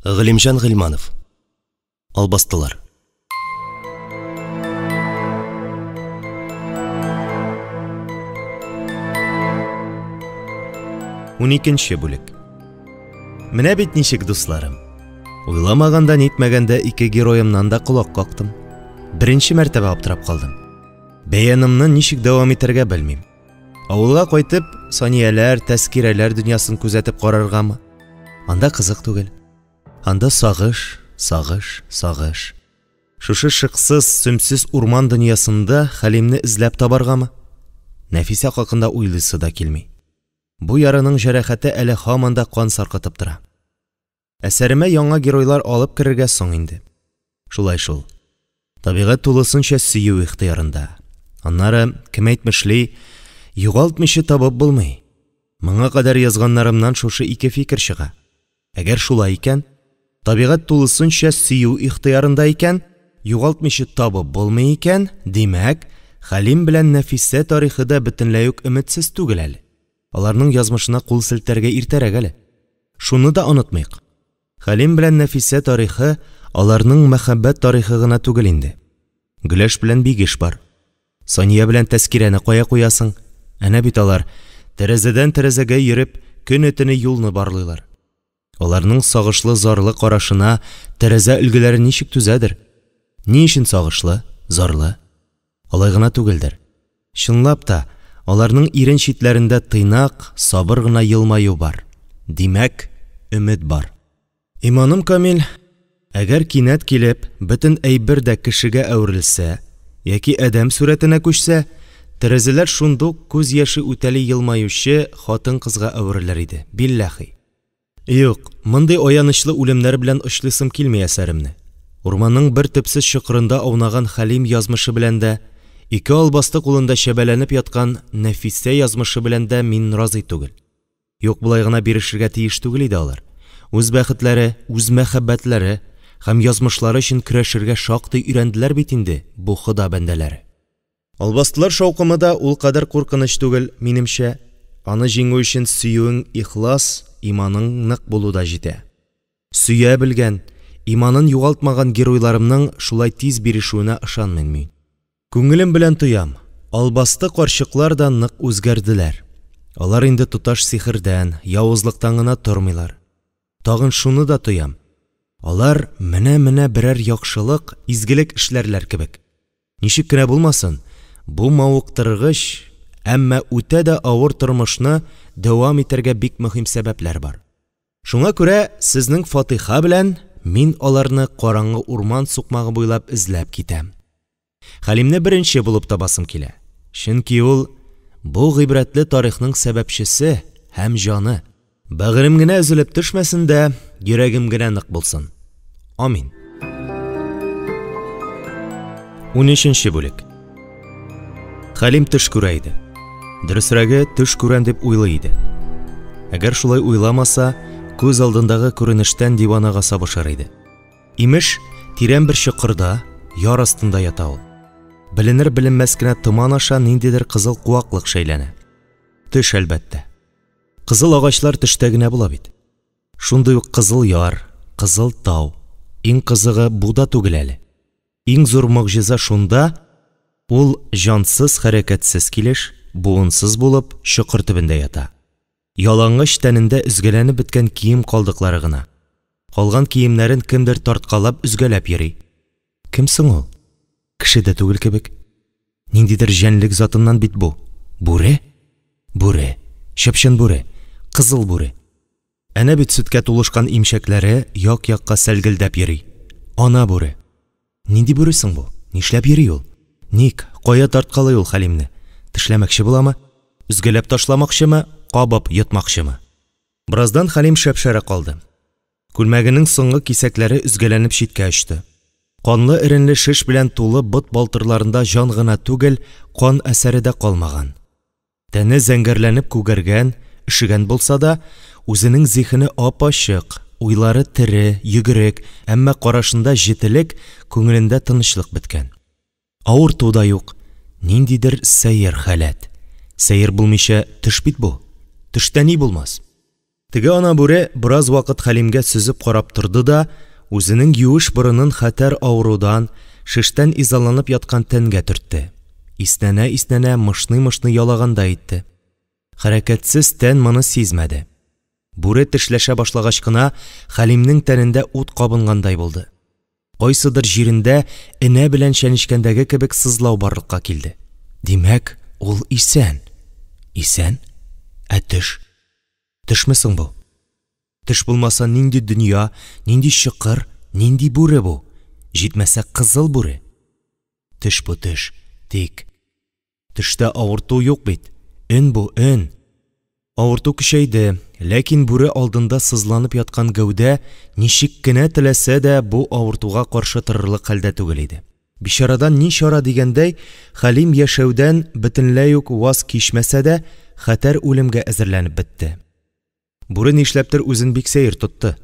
Галимҗан Гыйльманов. Албастылар. Уникенче бүлек. Менә бит ничек, дусларым. Уйламаганда, нитмәгәндә ике героемнан да колак кактым. Беренче мәртәбә аптырап калдым. Бәянымны ничек дәвам итәргә белмим. Авылга кайтып, Санияләр, Тәскирәләр дөньясын күзәтеп караргамы? Анда кызык түгел. Анда сагыш, сагыш, сагыш. Шушы шыксыз, сөмсез урман дөньясында Хәлимне эзләп табаргамы? Нәфисә хакында уйлыйсы да килми. Бу яраның җәрәхәте әле һаман да кан саркытып тора. Әсәремә яңа геройлар алып керергә соң инде. Шулай шул. Табигать тулысынча сөю ихтыярында. Аннары, кем әйтмешли, югалтмыйча табып булмый. Моңа кадәр язганнарымнан шушы ике фикер чыга. Әгәр шулай икән, табигать тулысынча сөю ихтыярында икән, югалтмыйча табып булмый икән, димәк, Хәлим белән Нәфисә тарихы да бөтенләй үк өметсез түгел әле. Аларның язмышына кул селтәргә иртәрәк әле. Шуны да онытмыйк. Хәлим белән Нәфисә тарихы аларның мәхәббәт тарихы гына түгел инде. Гөләш белән Бигеш бар. Сания белән Тәскирәне кая куясың? Әнә бит алар, тәрәзәдән тәрәзәгә йөреп, көне-төне юлны барлыйлар. Аларның сагышлы-зарлы карашына тәрәзә өлгеләре ничек түзәдер? Ни өчен сагышлы, зарлы? Алай гына түгелдер. Чынлап та, аларның ирен читләрендә тыйнак, сабыр гына елмаю бар. Димәк, өмет бар. Иманым камил, әгәр кинәт килеп, бөтен әйбер дә кешегә әверелсә, яки адәм сурәтенә күчсә, тәрәзәләр шундук күз яше үтәли елмаючы хатын-кызга әверелер иде, билләһи. Юк, мондый аянычлы үлемнәр белән очлыйсым килми әсәремне. Урманның бер төпсез чокырында аунаган Хәлим язмышы белән дә, ике албасты кулында чәбәләнеп яткан Нәфисә язмышы белән дә мин разый түгел. Юк, болай гына бирешергә тиеш түгел иде алар. Үз бәхетләре, үз мәхәббәтләре һәм язмышлары өчен көрәшергә шактый өйрәнделәр бит инде бу Хода бәндәләре. Албастылар шаукымы да ул кадәр куркыныч түгел, минемчә. Аны җиңү өчен сөюең ихлас, иманың нык булу да җитә. Сөя белгән, иманын югалтмаган геройларымның шулай тиз бирешүенә ышанмыйм мин. Күңелем белән тоям, албасты карчыклар да нык үзгәрделәр. Алар инде тоташ сихердән, явызлыктан гына тормыйлар. Тагын шуны да тоям, алар менә-менә берәр яхшылык, изгелек эшләрләр кебек. Ничек кенә булмасын, бу мавыктыргыч, әмма үтә дә авыр тормышны дәвам итәргә бик мөһим сәбәпләр бар. Шуңа күрә сезнең фатиха белән мин аларны караңгы урман сукмагы буйлап эзләп китәм. Хәлимне беренче булып табасым килә. Чөнки ул бу гыйбрәтле тарихның сәбәпчесе һәм җаны. Бәгырем генә өзелеп төшмәсен дә, йөрәгем генә нык булсын. Амин. Унөченче бүлек. Хәлим төш күрә иде. Дөресрәге, төш күрәм дип уйлый иде. Әгәр шулай уйламаса, күз алдындагы күренештән диванага сабышыр иде. Имеш, тирән бер чокырда, яр астында ята ул. Беленер-беленмәс кенә томан аша ниндидер кызыл куаклык шәйләнә. Төш, әлбәттә. Кызыл агачлар төштә генә була бит. Шундый ук кызыл яр, кызыл тау. Иң кызыгы бу да түгел әле. Иң зур могҗиза шунда, ул җансыз, хәрәкәтсез килеш, буынсыз булып, чокыр төбендә ята. Ялангач тәнендә өзгәләнеп беткән кием калдыклары гына. Калган киемнәрен кемдер тарткалап, өзгәләп йөри. Кем соң ул? Кеше дә түгел кебек. Ниндидер җәнлек затыннан бит бу. Бүре? Бүре. Чып-чын бүре. Кызыл бүре. Әнә бит сөткә тулышкан имчәкләре як-якка сәлгелдәп йөри. Ана бүре. Нинди бүре соң бу? Нишләп йөри ул? Ник, кая тарткалый ул Хәлимне? Тешләмәкче буламы? Өзгәләп ташламакчымы? Кабып йотмакчымы? Бераздан Хәлим шәп-шәрә калды. Күлмәгенең соңгы кисәкләре өзгәләнеп читкә очты. Канлы эренле шеш белән тулы бот балтырларында җан гына түгел, кан әсәре дә калмаган. Тәне зәңгәрләнеп күгәргән, өшегән булса да, үзенең зиһене ап-ачык, уйлары тере, йөгерек, әмма карашында җетелек, күңелендә тынычлык беткән. Авырту да юк. Ниндидер сәер халәт. Сәер булмыйча, төш бит бу. Төштә ни булмас? Теге ана бүре бераз вакыт Хәлимгә сөзеп карап торды да, үзенең юеш борынын хәтәр авырудан, шештән изаланып яткан тәнгә төртте. Иснәнә-иснәнә, мышный-мышный ялагандай итте. Хәрәкәтсез тән моны сизмәде. Бүре тешләшә башлагач кына, Хәлимнең тәнендә ут кабынгандай булды. Кайсыдыр җирендә энә белән чәнечкәндәге кебек сызлау барлыкка килде. Димәк, ул исән. Исән? Ә төш? Төшме соң бу? Төш булмаса, нинди дөнья, нинди чокыр, нинди бүре бу? Җитмәсә, кызыл бүре. Төш бу, төш. Тик. Төштә авырту юк бит. Өн бу, өн. Авырту көчәйде, ләкин бүре алдында сызланып яткан гәүдә ничек кенә теләсә дә бу авыртуга каршы торырлык хәлдә түгел иде. Бичарадан ни чара дигәндәй, Хәлим яшәүдән бөтенләй үк ваз кичмәсә дә, хәтәр үлемгә әзерләнеп бетте. Бүре нишләптер үзен бик сәер тотты.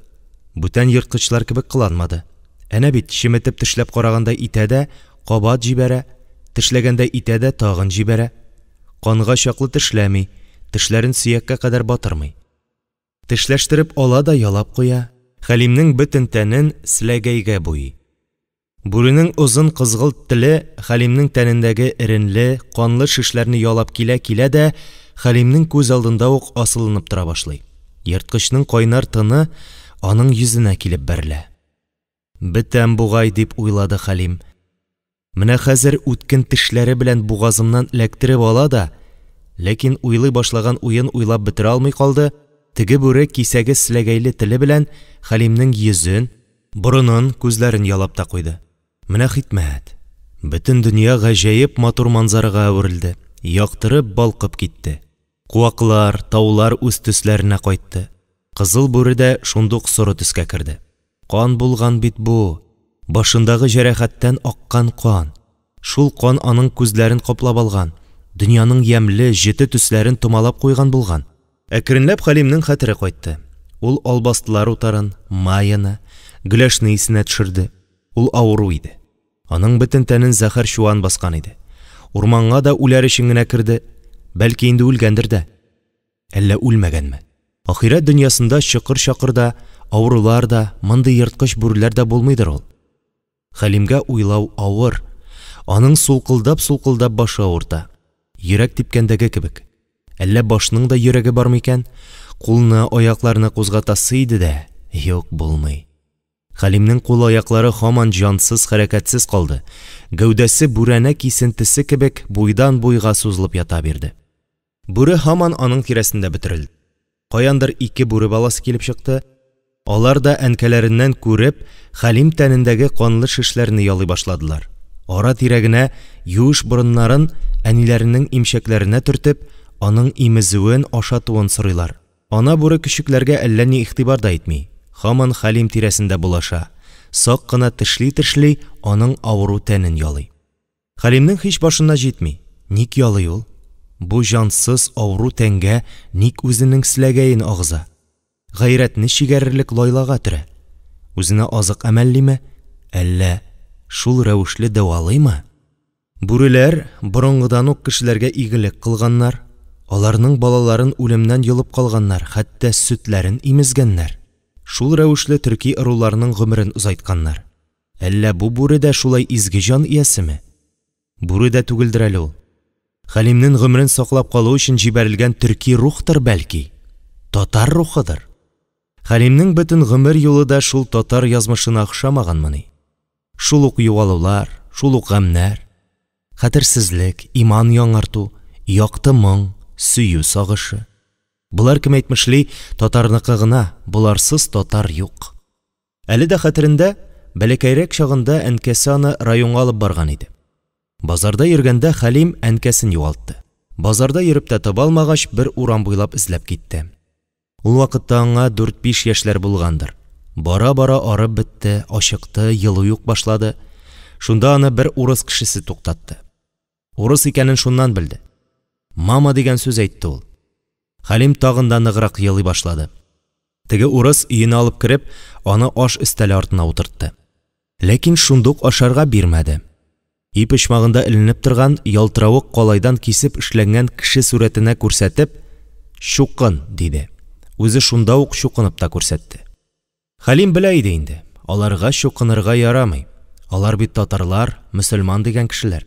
Бүтән ерткычлар кебек кыланмады. Әнә бит, чеметеп тешләп карагандай итә дә, кабат җибәрә, тешләгәндәй итә дә, тагын җибәрә. Канга чаклы тешләми, тешләрен сөяккә кадәр батырмый. Тешләштереп ала да ялап куя, Хәлимнең бөтен тәнен селәгәйгә буйый. Бүренең озын кызгылт теле Хәлимнең тәнендәге эренле, канлы шешләрне ялап килә-килә дә Хәлимнең күз алдында ук асылынып тора башлый. Ерткычның кайнар тыны аның йөзенә килеп бәрелә. Бетәм бугай, дип уйлады Хәлим. Менә хәзер үткен тешләре белән бугазымнан эләктереп ала да, ләкин уйлый башлаган уен уйлап бетерә алмый калды, теге бүре кисәге селәгәйле теле белән Хәлимнең йөзен, борынын, күзләрен ялап та куйды. Менә хикмәт! Бөтен дөнья гаҗәеп матур манзарага әверелде, яктырып, балкып китте. Куаклар, таулар үз төсләренә кайтты. Кызыл бүре дә шундук соры төскә керде. Кан булган бит бу! Башындагы җәрәхәттән аккан кан. Шул кан аның күзләрен каплап алган, дөньяның ямьле, җете төсләрен томалап куйган булган. Әкренләп Хәлимнең хәтере кайтты. Ул албастылар утарын, Майяны, Гөләшне исенә төшерде. Ул авыру иде. Аның бөтен тәнен зәһәр чуан баскан иде. Урманга да үләр өчен генә керде. Бәлки инде үлгәндер дә. Әллә үлмәгәнме? Ахирәт дөньясында чокыр-чакыр да, авырулар да, мондый ерткыч бүреләр дә булмыйдыр ул. Хәлимгә уйлау авыр. Аның сулкылдап-сулкылдап башы авырта. Йөрәк типкәндәге кебек. Әллә башның да йөрәге бар микән? Кулны, аякларны кузгатасы иде дә, юк, булмый. Хәлимнең кул-аяклары һаман җансыз, хәрәкәтсез калды. Гәүдәсе бүрәнә кисентесе кебек буйдан-буйга сузылып ята бирде. Бүре һаман аның тирәсендә бөтерелде. Каяндыр ике бүре баласы килеп чыкты. Алар да әнкәләреннән күреп, Хәлим тәнендәге канлы шешләрне ялый башладылар. Ара-тирә генә юеш борыннарын әниләренең имчәкләренә төртеп, аның имезүен, ашатуын сорыйлар. Ана бүре көчекләргә әллә ни игътибар да итми, һаман Хәлим тирәсендә булаша, сак кына тешли-тешли аның авыру тәнен ялый. Хәлимнең һич башына җитми, ник ялый ул? Бу җансыз, авыру тәнгә ник үзенең селәгәен агыза? Гайрәтне чигәрерлек лайлага төрә? Үзенә азык әмәллиме? Әллә шул рәвешле дәвалыймы? Бүреләр борынгыдан ук кешеләргә игелек кылганнар, аларның балаларын үлемнән йолып калганнар, хәтта сөтләрен имезгәннәр. Шул рәвешле төрки ыруларның гомерен озайтканнар. Әллә бу бүре дә шулай изге җан иясеме? Бүре дә түгелдер әле ул. Хәлимнең гомерен саклап калу өчен җибәрелгән төрки рухтыр, бәлки? Татар рухыдыр? Хәлимнең бөтен гомер юлы да шул татар язмышына охшамаганмыни? Шул ук югалулар, шул ук гамьнәр. Хәтерсезлек, иман яңарту, якты моң, сөю сагышы. Болар, кем әйтмешли, татарныкы гына, боларсыз татар юк. Әле дә хәтерендә, бәләкәйрәк чагында әнкәсе аны районга алып барган иде. Базарда йөргәндә Хәлим әнкәсен югалтты. Базарда йөреп тә таба алмагач, бер урам буйлап эзләп китте. Ул вакытта аңа дүрт-биш яшьләр булгандыр. Бара-бара арып бетте, ачыкты, елый ук башлады. Шунда аны бер урыс кешесе туктатты. Урыс икәнен шуннан белде. Мама дигән сүз әйтте ул. Хәлим тагын да ныграк елый башлады. Теге урыс өенә алып кереп, аны аш өстәле артына утыртты. Ләкин шундук ашарга бирмәде. Өй почмагында эленеп торган ялтыравык калайдан кисеп эшләнгән кеше сурәтенә күрсәтеп, Чукын, диде. Үзе шунда ук чукынып та күрсәтте. Хәлим белә иде инде, аларга чукынырга ярамый. Алар бит татарлар, мөселман дигән кешеләр.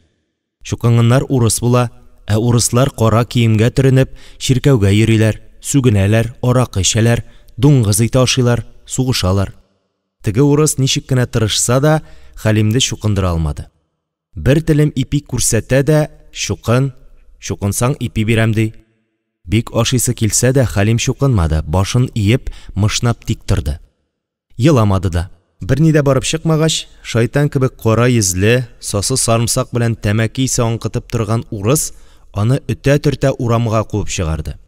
Чукынганнар урыс була, ә урыслар кара киемгә төренеп, чиркәүгә йөриләр, сүгенәләр, аракы эчәләр, дуңгыз ите ашыйлар, сугышалар. Теге урыс ничек кенә тырышса да, Хәлимне чукындыра алмады. Бер телем ипи күрсәтә дә, чукын, чукынсаң ипи бирәм, ди. Бик ашыйсы килсә дә, Хәлим чукынмады, башын иеп, мышнап тик торды. Еламады да. Берни дә барып чыкмагач, шайтан кебек кара йөзле, сасы сарымсак белән тәмәке исе аңкытып торган урыс аны өтә-төртә урамга куып чыгарды.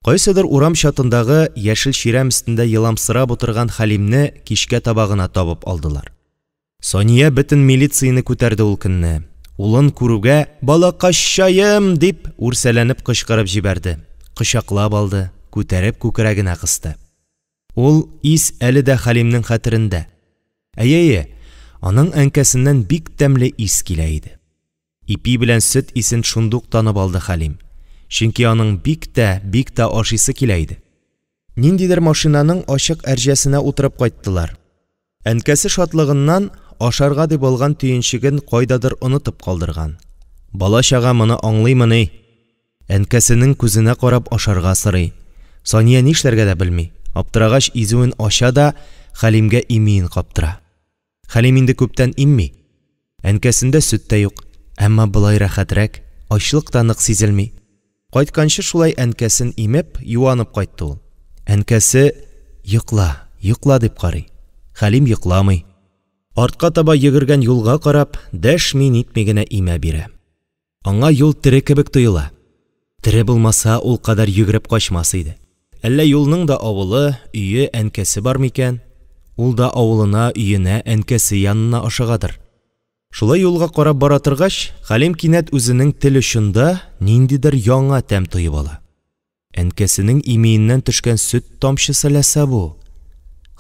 Кайсыдыр урам чатындагы яшел чирәм өстендә еламсырап утырган Хәлимне кичкә таба гына табып алдылар. Сания бөтен милицияне күтәрде ул көнне. Улын күрүгә, Балакаччаем! дип, үрсәләнеп кычкырып җибәрде, кочаклап алды, күтәреп күкрәгенә кысты. Ул ис әле дә Хәлимнең хәтерендә. Әйе-әйе, аның әнкәсеннән бик тәмле ис килә иде. Ипи белән сөт исен шундук танып алды Хәлим. Чөнки аның бик тә, бик тә ашыйсы килә иде. Ниндидер машинаның ачык әрҗәсенә утырып кайттылар. Әнкәсе шатлыгыннан ашарга дип алган төенчеген кайдадыр онытып калдырган. Бала-чага моны аңлыймыни? Әнкәсенең күзенә карап ашарга сорый. Сания нишләргә дә белми. Аптырагач, изүен ача да Хәлимгә имиен каптыра. Хәлим инде күптән имми. Әнкәсендә сөт тә юк. Әмма болай рәхәтрәк, ачлык та нык сизелми. Кайтканчы шулай әнкәсен имеп, юанып кайтты ул. Әнкәсе, Йокла, йокла, дип карый. Хәлим йокламый. Артка таба йөгергән юлга карап, дәшми-нитми генә имә бирә. Аңа юл тере кебек тоела. Тере булмаса, ул кадәр йөгереп качмас иде. Әллә юлның да авылы, өе, әнкәсе бар микән? Ул да авылына, өенә, әнкәсе янына ашыгадыр. Шулай юлга карап бара торгач, Хәлим кинәт үзенең тел очында ниндидер яңа тәм тоеп ала. Әнкәсенең имиеннән төшкән сөт тамчысы ләса бу!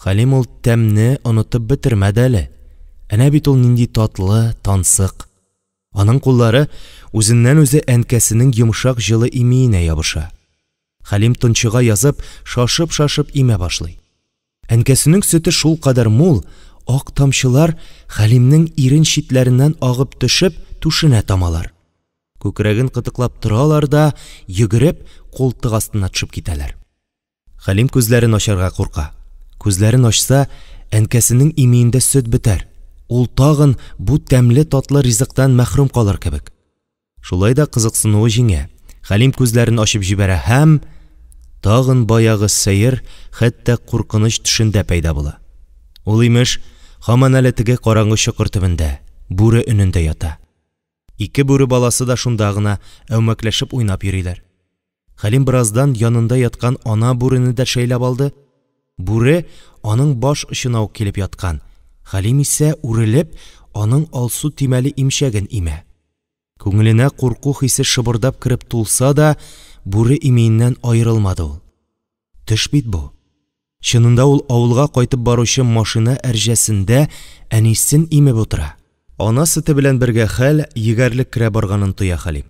Хәлим ул тәмне онытып бетермәде әле. Әнә бит ул нинди татлы, тансык. Аның куллары үзеннән-үзе әнкәсенең йомшак җылы имиенә ябыша. Хәлим тончыга язып, шашып-шашып имә башлый. Әнкәсенең сөте шулкадәр мул, ак тамчылар Хәлимнең ирен читләреннән агып төшеп, түшенә тамалар. Күкрәген кытыклап торалар да, йөгереп, култык астына төшеп китәләр. Хәлим күзләрен ачарга курка. Күзләрен ачса, әнкәсенең имиендә сөт бетәр, ул тагын бу тәмле-татлы ризыктан мәхрүм калыр кебек. Шулай да кызыксынуы җиңә. Хәлим күзләрен ачып җибәрә һәм... Тагын баягы сәер, хәтта куркыныч төшендә пәйда була. Ул, имеш, һаман әле теге караңгы чокыр төбендә, бүре өнендә ята. Ике бүре баласы да шунда гына, әүмәкләшеп уйнап йөриләр. Хәлим бераздан янында яткан ана бүрене дә шәйләп алды. Бүре аның баш очына ук килеп яткан, Хәлим исә, үрелеп, аның алсу төймәле имчәген имә. Күңеленә курку хисе шыбырдап кереп тулса да, бүре имиеннән аерылмады ул. Төш бит бу. Чынында ул авылга кайтып баручы машина әрҗәсендә әнисен имеп утыра. Ана сөте белән бергә хәл, егәрлек керә барганын тоя Хәлим.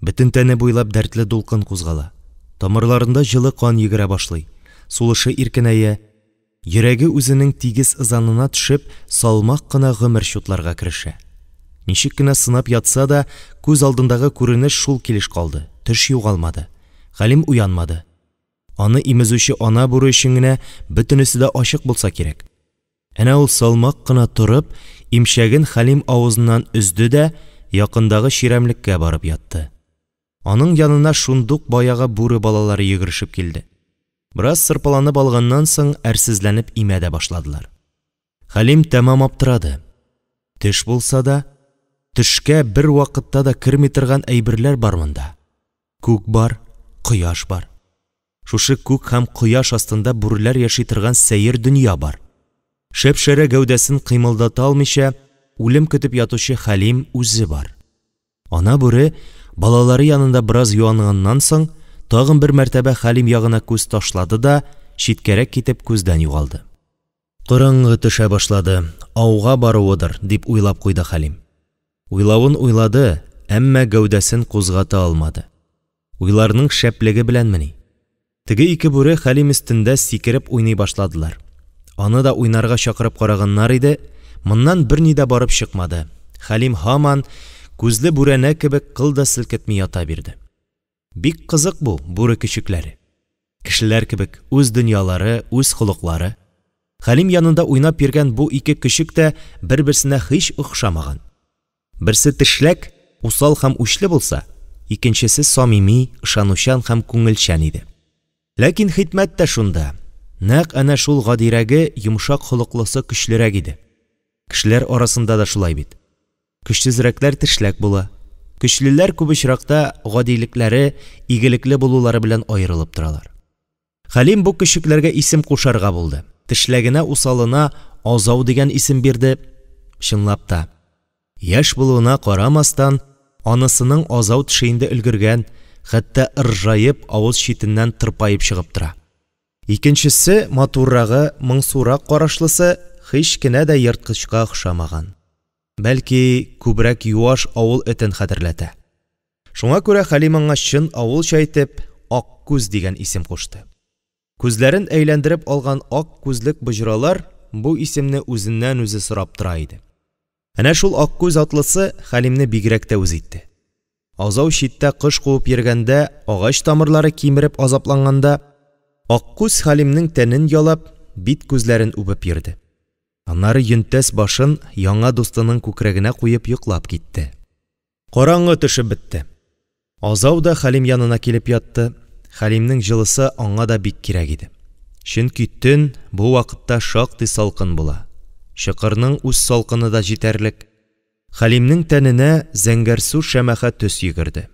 Бөтен тәне буйлап дәртле дулкын кузгала. Тамырларында җылы кан йөгерә башлый. Сулышы иркенәя, Йөрәге үзенең тигез ызанына төшеп, салмак кына гомер чутларга керешә. Ничек кенә сынап ятса да, күз алдындагы күренеш шул килеш калды, төш югалмады. Хәлим уянмады. Аны имезүче ана бүре өчен генә бөтенесе дә ачык булса кирәк. Әнә ул салмак кына торып, имчәген Хәлим авызыннан өзде дә якындагы чирәмлеккә барып ятты. Аның янына шундук баягы бүре балалары йөгерешеп килде. Бераз сырпаланып алганнан соң, әрсезләнеп имә дә башладылар. Хәлим тәмам аптырады. Төш булса да, төшкә бервакытта да керми торган әйберләр бар монда. Күк бар, кояш бар. Шушы күк һәм кояш астында бүреләр яши торган сәер дөнья бар. Шәп-шәрә гәүдәсен кыймылдата алмыйча, үлем көтеп ятучы Хәлим үзе бар. Ана бүре, балалары янында бераз юанганнан соң, тагын бер мәртәбә Хәлим ягына күз ташлады да, читкәрәк китеп күздән югалды. Караңгы төшә башлады, ауга баруыдыр, дип уйлап куйды Хәлим. Уйлавын уйлады, әмма гәүдәсен кузгата алмады. Уйларның шәплеге беләнмени? Теге ике бүре Хәлим өстендә сикереп уйный башладылар. Аны да уйнарга чакырып караганнар иде, моннан берни дә барып чыкмады, Хәлим һаман, күзле бүрәнә кебек, кыл да селкетми ята бирде. Бик кызык бу, бүре көчекләре. Кешеләр кебек, үз дөньялары, үз холыклары. Хәлим янында уйнап йөргән бу ике көчек тә бер-берсенә һич охшамаган. Берсе тешләк, усал һәм үчле булса, икенчесе самими, ышанучан һәм күңелчән иде. Ләкин хикмәт тә шунда, нәкъ әнә шул гадирәге, йомшак холыклысы көчлерәк иде. Кешеләр арасында да шулай бит. Көчсезрәкләр тешләк була. Көчлеләр күп очракта гадилекләре, игелекле булулары белән аерылып торалар. Хәлим бу көчекләргә исем кушарга булды. Тешләгенә-усалына Азау дигән исем бирде. Чынлап та, яшь булуына карамастан, анысының азау теше инде өлгергән, хәтта ыржаеп, авыз читеннән тырпаеп чыгып тора. Икенчесе, матуррагы, моңсурак карашлысы, һич кенә дә ерткычка охшамаган. Бәлки, күбрәк юаш авыл этен хәтерләтә. Шуңа күрә Хәлим аңа чын авылча итеп Аккүз дигән исем кушты. Күзләрен әйләндереп алган ак күзлек боҗралар бу исемне үзеннән-үзе сорап тора иде. Әнә шул Аккүз атлысы Хәлимне бигрәк тә үз итте. Азау читтә кош куып йөргәндә, агач тамырлары кимереп азапланганда, Аккүз Хәлимнең тәнен ялап, бит-күзләрен үбеп йөрде. Аннары йөнтәс башын яңа дустының күкрәгенә куеп йоклап китте. Караңгы төшеп бетте. Азау да Хәлим янына килеп ятты. Хәлимнең җылысы аңа да бик кирәк иде. Чөнки төн бу вакытта шактый салкын була. Чокырның үз салкыны да җитәрлек. Хәлимнең тәненә зәңгәрсу-шәмәхә төс йөгерде.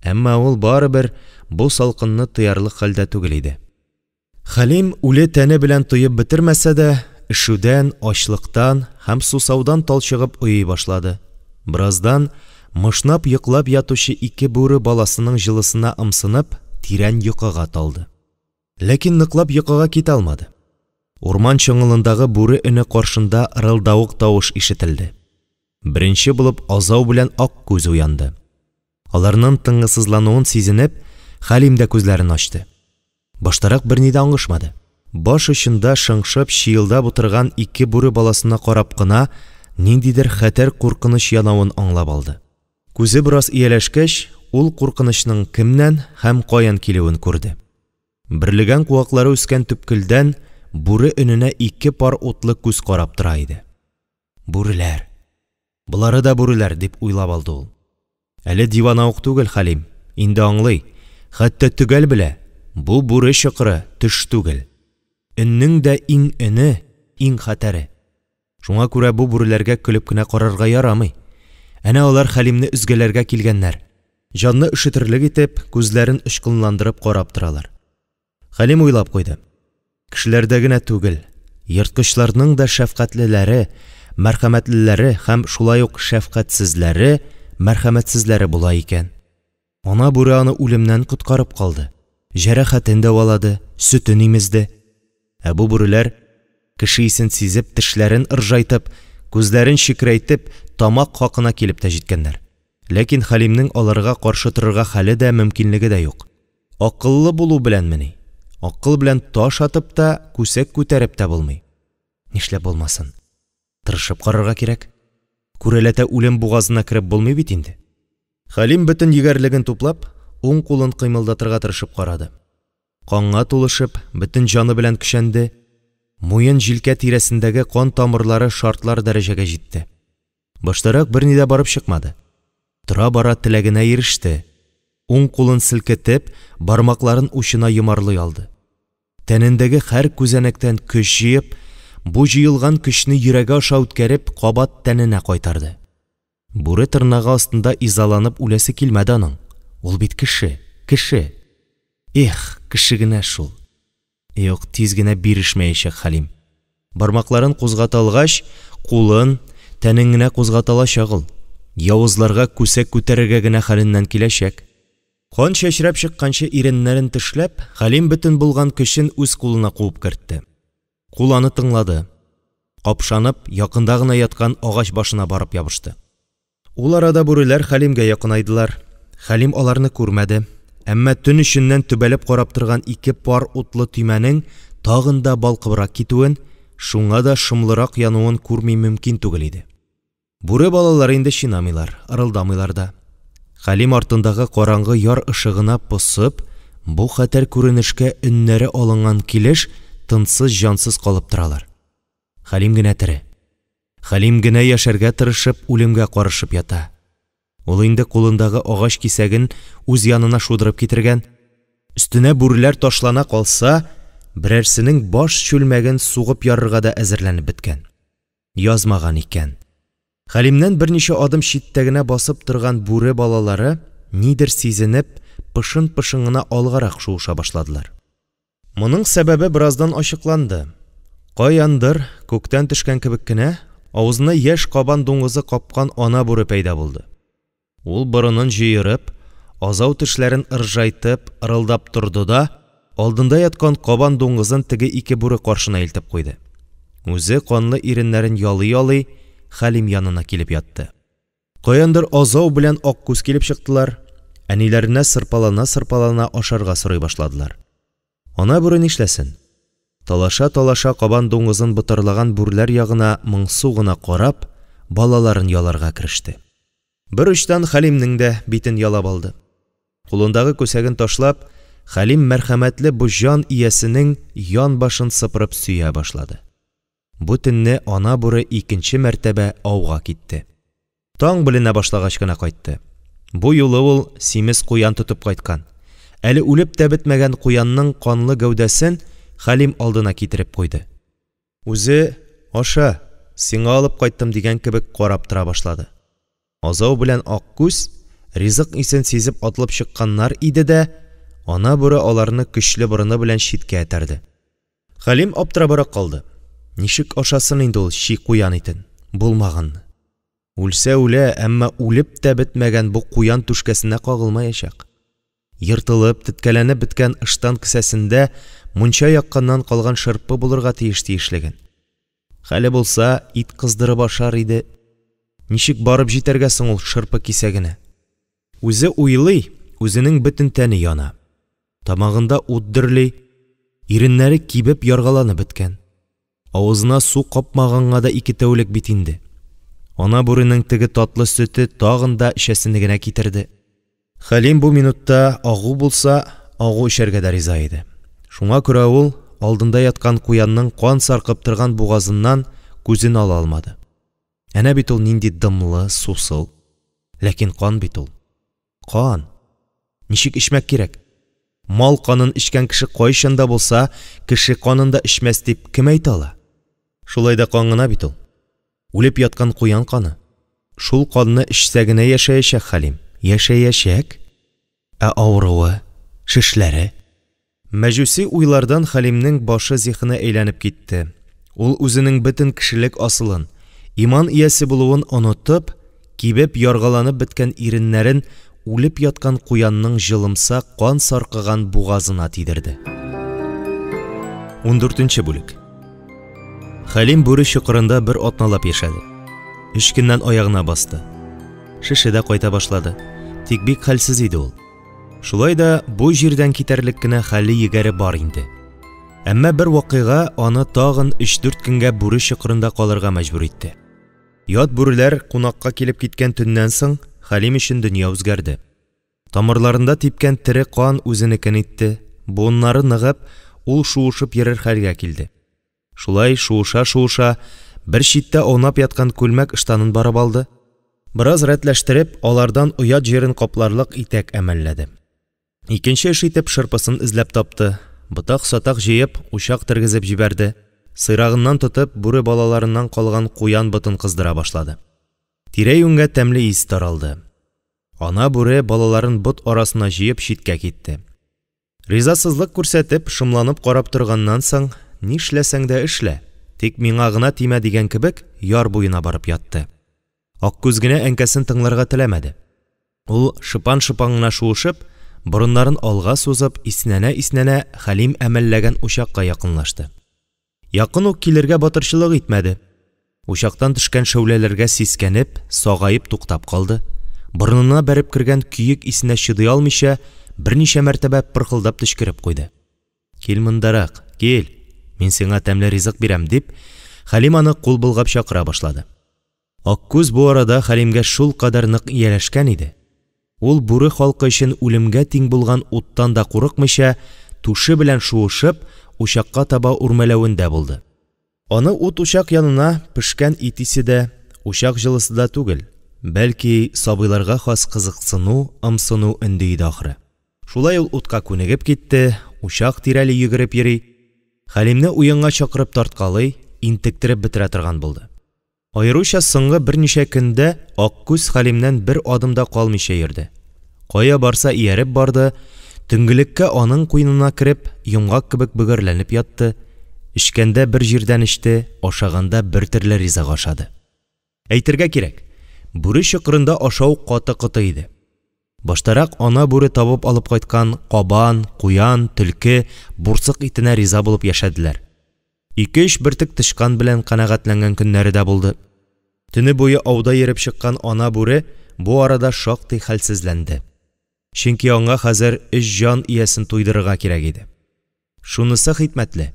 Әмма ул барыбер бу салкынны тоярлык хәлдә түгел иде. Хәлим үле тәне белән тоеп бетермәсә дә, өшүдән, ачлыктан һәм сусаудан талчыгып ойый башлады. Бераздан, мышнап йоклап ятучы ике бүре баласының җылысына ымсынып, тирән йокыга талды. Ләкин ныклап йокыга китә алмады. Урман чоңгылындагы бүре өне каршында ырылдавык тавыш ишетелде. Беренче булып Азау белән Аккүз уянды. Аларның тынгысызлануын сизенеп, Хәлим дә күзләрен ачты. Баштарак берни дә аңышмады. Баш очында шыңшып, чиелдап утырган ике бүре баласына карап кына ниндидер хәтәр куркыныч янавын аңлап алды. Күзе бераз ияләшкәч, ул куркынычның кемнән һәм каян килүен күрде. Бөрлегән куаклары үскән төпкелдән бүре өненә ике пар утлы күз карап тора иде. Бүреләр! Болары да бүреләр, дип уйлап алды ул. Әле дивана ук түгел Хәлим, инде аңлый, хәтта төгәл белә, бу бүре чокыры, төш түгел. Өннең дә иң өне, иң хәтәре. Шуңа күрә бу бүреләргә көлеп кенә карарга ярамый. Әнә алар Хәлимне өзгәләргә килгәннәр. Җанны өшетерлек итеп, күзләрен очкынландырып карап торалар. Хәлим уйлап куйды. Кешеләрдә генә түгел, ерткычларның да шәфкатьлеләре, мәрхәмәтлеләре һәм шулай ук шәфкатьсезләре, мәрхәмәтсезләре була икән. Ана бүре аны үлемнән коткарып калды. Җәрәхәтен дәвалады, сөтен имезде. Ә бу бүреләр, кеше исен сизеп, тешләрен ыржайтып, күзләрен чекрәйтеп, тамак хакына килеп тә җиткәннәр. Ләкин Хәлимнең аларга каршы торырга хәле дә, мөмкинлеге дә юк. Акыллы булу беләнмени? Акыл белән таш атып та, күсәк күтәреп тә булмый. Нишләп булмасын? Тырышып карарга кирәк. Күрәләтә үлем бугазына кереп булмый бит инде. Хәлим бөтен егәрлеген туплап, уң кулын кыймылдатырга тырышып карады. Канга тулышып, бөтен җаны белән көчәнде, муен-җилкә тирәсендәге кан тамырлары шартлар дәрәҗәгә җитте. Баштарак берни дә барып чыкмады. Тора-бара теләгенә иреште. Уң кулын селкетеп, бармакларын учына йомарлый алды. Тәнендәге һәр күзәнәктән көч җыеп, бу җыелган көчне йөрәге аша үткәреп, кабат тәненә кайтарды. Бүре тырнагы астында изаланып үләсе килмәде аның. Ул бит кеше, кеше. Эх, кеше генә шул. Юк, тиз генә бирешмәячәк Хәлим. Бармакларын кузгата алгач, кулын, тәнен генә кузгата алачак ул. Явызларга күсәк күтәрергә генә хәленнән киләчәк. Кан чәчрәп чыкканчы иреннәрен тешләп, Хәлим бөтен булган көчен үз кулына куып кертте. Кул аны тыңлады. Капшанып, якында гына яткан агач башына барып ябышты. Ул арада бүреләр Хәлимгә якынайдылар. Хәлим аларны күрмәде. Әмма төн эченнән төбәлеп карап торган ике пар утлы төймәнең тагын да балкыбрак китүен, шуңа да шомлырак януын күрми мөмкин түгел иде. Бүре балалары инде чинамыйлар, ырылдамыйлар да. Хәлим артындагы караңгы яр ышыгына посып, бу хәтәр күренешкә өннәре алынган килеш, тынсыз-җансыз калып торалар. Хәлим генә тере. Хәлим генә яшәргә тырышып, үлемгә карышып ята. Ул инде кулындагы агач кисәген үз янына шудырып китергән, өстенә бүреләр ташлана калса, берәрсенең баш чүлмәген сугып ярырга да әзерләнеп беткән. Язмаган икән. Хәлимнән берничә адым читтә генә басып торган бүре балалары, нидер сизенеп, пышын-пышын гына алгарак шуыша башладылар. Моның сәбәбе бераздан ачыкланды. Каяндыр, күктән төшкән кебек кенә, авызына яшь кабан дуңгызы капкан ана бүре пәйда булды. Ул борынын җыерып, азау тешләрен ыржайтып, ырылдап торды да, алдында яткан кабан дуңгызын теге ике бүре каршына илтеп куйды. Үзе канлы иреннәрен ялый-ялый, Хәлим янына килеп ятты. Каяндыр Азау белән Аккүз килеп чыктылар, әниләренә сырпалана-сырпалана ашарга сорый башладылар. Ана бүре нишләсен? Талаша-талаша кабан дуңгызын ботарлаган бүреләр ягына моңсу гына карап, балаларын яларга кереште. Бер очтан Хәлимнең дә битен ялап алды. Кулындагы күсәген ташлап, Хәлим мәрхәмәтле бу җан иясенең янбашын сыпырып сөя башлады. Бу төнне ана бүре икенче мәртәбә ауга китте. Таң беленә башлагач кына кайтты. Бу юлы ул симез куян тотып кайткан. Әле үлеп тә бетмәгән куянның канлы гәүдәсен Хәлим алдына китереп куйды. Үзе, Аша, сиңа алып кайттым дигән кебек карап тора башлады. Азау белән Аккүз ризык исен сизеп атылып чыкканнар иде дә, ана бүре аларны көчле борыны белән читкә этәрде. Хәлим аптырабрак калды. Ничек ашасын инде ул чи куян итен? Булмаганны. Үлсә үлә, әмма үлеп тә бетмәгән бу куян түшкәсенә кагылмаячак. Ертылып, теткәләнеп беткән ыштан кесәсендә мунча якканнан калган шырпы булырга тиеш тиешлеген. Хәле булса, ит кыздырып ашар иде. Ничек барып җитәргә соң ул шырпы кисәгенә? Үзе уйлый, үзенең бөтен тәне яна. Тамагында ут дөрли, иреннәре кибеп яргаланып беткән. Авызына су капмаганга да ике тәүлек бит инде. Ана бүренең теге татлы сөте тагын да эчәсене генә китерде. Хәлим бу минутта агу булса, агу эчәргә дә риза иде. Шуңа күрә ул алдында яткан куянның кан саркып торган бугазыннан күзен ала алмады. Әнә бит ул нинди дымлы, сусыл. Ләкин кан бит ул. Кан. Ничек эчмәк кирәк? Мал канын эчкән кеше кайчан да булса кеше канын да эчмәс дип кем әйтә ала? Шулай да кан гына бит ул. Үлеп яткан куян каны. Шул канны эчсә генә яшәячәк Хәлим. Яшәячәк. Ә авыруы, шешләре? Мәҗүси уйлардан Хәлимнең башы-зиһене әйләнеп китте. Ул үзенең бөтен кешелек асылын, иман иясе булуын онытып, кибеп, яргаланып беткән иреннәрен үлеп яткан куянның җылымса кан саркыган бугазына тидерде. Ундүртенче бүлек. Хәлим бүре чокырында бер атналап яшәде. Өч көннән аягына басты. Шеше дә кайта башлады. Тик бик хәлсез иде ул. Шулай да бу җирдән китәрлек кенә хәле-егәре бар инде. Әмма бер вакыйга аны тагын өч-дүрт көнгә бүре чокырында калырга мәҗбүр итте. Ят бүреләр кунакка килеп киткән төннән соң Хәлим өчен дөнья үзгәрде. Тамырларында типкән тере кан үзенекен итте, буыннары ныгып, ул шуышып йөрер хәлгә килде. Шулай шуыша-шуыша, бер читтә аунап яткан күлмәк-ыштанын барып алды, бераз рәтләштереп, алардан оят җирен капларлык итәк әмәлләде. Икенче эш итеп шырпысын эзләп тапты, ботак-сатак җыеп, учак тергезеп җибәрде, сыйрагыннан тотып, бүре балаларыннан калган куян ботын кыздыра башлады. Тирә-юньгә тәмле ис таралды. Ана бүре балаларын бот арасына җыеп читкә китте. Ризасызлык күрсәтеп, шомланып карап торганнан соң, нишләсәң дә эшлә, тик миңа гына тимә дигән кебек, яр буена барып ятты. Аккүз генә әнкәсен тыңларга теләмәде. Ул шыпан-шыпан гына шуышып, борыннарын алга сузып, иснәнә-иснәнә Хәлим әмәлләгән учакка якынлашты. Якын ук килергә батырчылык итмәде. Учактан төшкән шәүләләргә сискәнеп, сагаеп туктап калды. Борынына бәреп кергән көек исенә чыдый алмыйча, берничә мәртәбә пырхылдап төчкереп куйды. Кил мондарак, кил, мин сиңа тәмле ризык бирәм, дип, Хәлим аны кул болгап чакыра башлады. Аккүз бу арада Хәлимгә шулкадәр нык ияләшкән иде, ул бүре халкы өчен үлемгә тиң булган уттан да курыкмыйча, түше белән шуышып, учакка таба үрмәләвендә булды. Аны ут-учак янына пешкән ит исе дә, учак җылысы да түгел, бәлки сабыйларга хас кызыксыну, ымсыну өнди иде ахры. Шулай ул утка күнегеп китте, учак тирәли йөгереп йөри, Хәлимне уенга чакырып тарткалый, интектереп бетерә торган булды. Аеруча соңгы берничә көндә Аккүз Хәлимнән бер адым да калмыйча йөрде. Кая барса ияреп барды, төнгелеккә аның куенына кереп, йомгак кебек бөгәрләнеп ятты, эчкәндә бер җирдән эчте, ашаганда бер төрле ризык ашады. Әйтергә кирәк, бүре чокырында ашау каты-коты иде. Баштарак ана бүре табып алып кайткан кабан, куян, төлке, бурсык итенә риза булып яшәделәр. Ике-өч бөртек тычкан белән канәгатьләнгән көннәре дә булды. Төне буе ауда йөреп чыккан ана бүре бу арада шактый хәлсезләнде. Чөнки аңа хәзер өч җан иясен туйдырырга кирәк иде. Шунысы хикмәтле,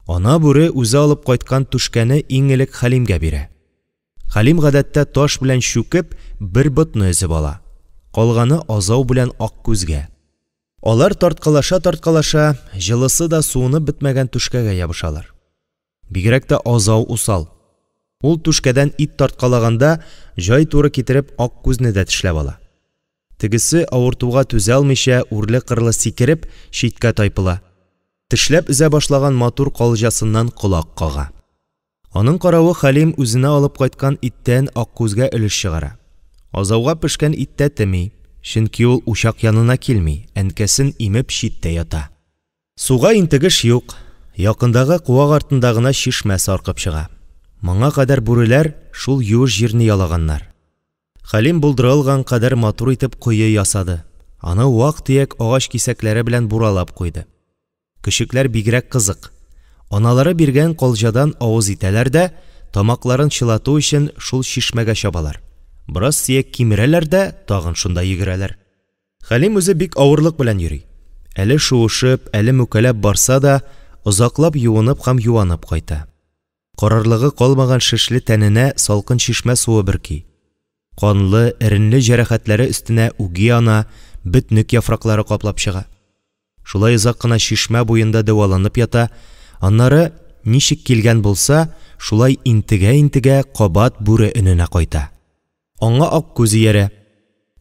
ана бүре үзе алып кайткан түшкәне иң элек Хәлимгә бирә. Хәлим гадәттә таш белән чүкеп, бер ботны өзеп ала. Калганы Азау белән Аккүзгә. Алар тарткалаша-тарткалаша, җылысы да суынып бетмәгән түшкәгә ябышалар. Бигрәк тә Азау усал. Ул түшкәдән ит тарткалаганда, җай туры китереп Аккүзне дә тешләп ала. Тегесе, авыртуга түзә алмыйча, үрле-кырлы сикереп, читкә тайпыла. Тешләп өзә башлаган матур калҗасыннан колак кага. Аның каравы Хәлим үзенә алып кайткан иттән Аккүзгә өлеш чыгара. Азауга пешкән ит тәтеми, чөнки ул учак янына килми, әнкәсен имеп читтә ята. Суга интегеш юк, якындагы куак артында гына чишмә саркып чыга. Моңа кадәр бүреләр шул юеш җирне ялаганнар. Хәлим булдыра алган кадәр матур итеп кое ясады, аны вак-төяк агач кисәкләре белән буралап куйды. Көчекләр бигрәк кызык. Аналары биргән калҗадан авыз итәләр дә, тамакларын чылату өчен шул чишмәгә чабалар. Бераз сөяк кимерәләр дә, тагын шунда йөгерәләр. Хәлим үзе бик авырлык белән йөри. Әле шуышып, әле мүкәләп барса да, озаклап юынып һәм юанып кайта. Карарлыгы калмаган шешле тәненә салкын чишмә суы бөрки. Канлы, эренле җәрәхәтләре өстенә үги ана, бөтнек яфраклары каплап чыга. Шулай озак кына чишмә буенда дәваланып ята, аннары, ничек килгән булса, шулай интегә-интегә кабат бүре өненә кайта. Аңа Аккүз иярә.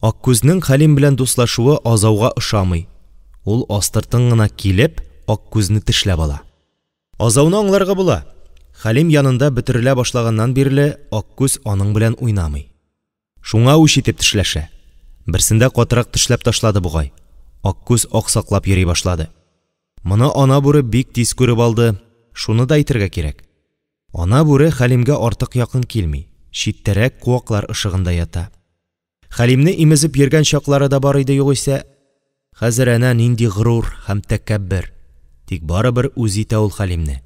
Аккүзнең Хәлим белән дуслашуы Азауга ошамый. Ул астыртын гына килеп, Аккүзне тешләп ала. Азауны аңларга була. Хәлим янында бөтерелә башлаганнан бирле Аккүз аның белән уйнамый. Шуңа үч итеп тешләшә. Берсендә катырак тешләп ташлады бугай. Аккүз аксаклап йөри башлады. Моны ана бүре бик тиз күреп алды. Шуны да әйтергә кирәк. Ана бүре Хәлимгә артык якын килми, читтәрәк куаклар ышыгында ята. Хәлимне имезеп йөргән чаклары да бар иде югыйсә. Хәзер әнә нинди горур һәм тәкәббер. Тик барыбер үз итә ул Хәлимне.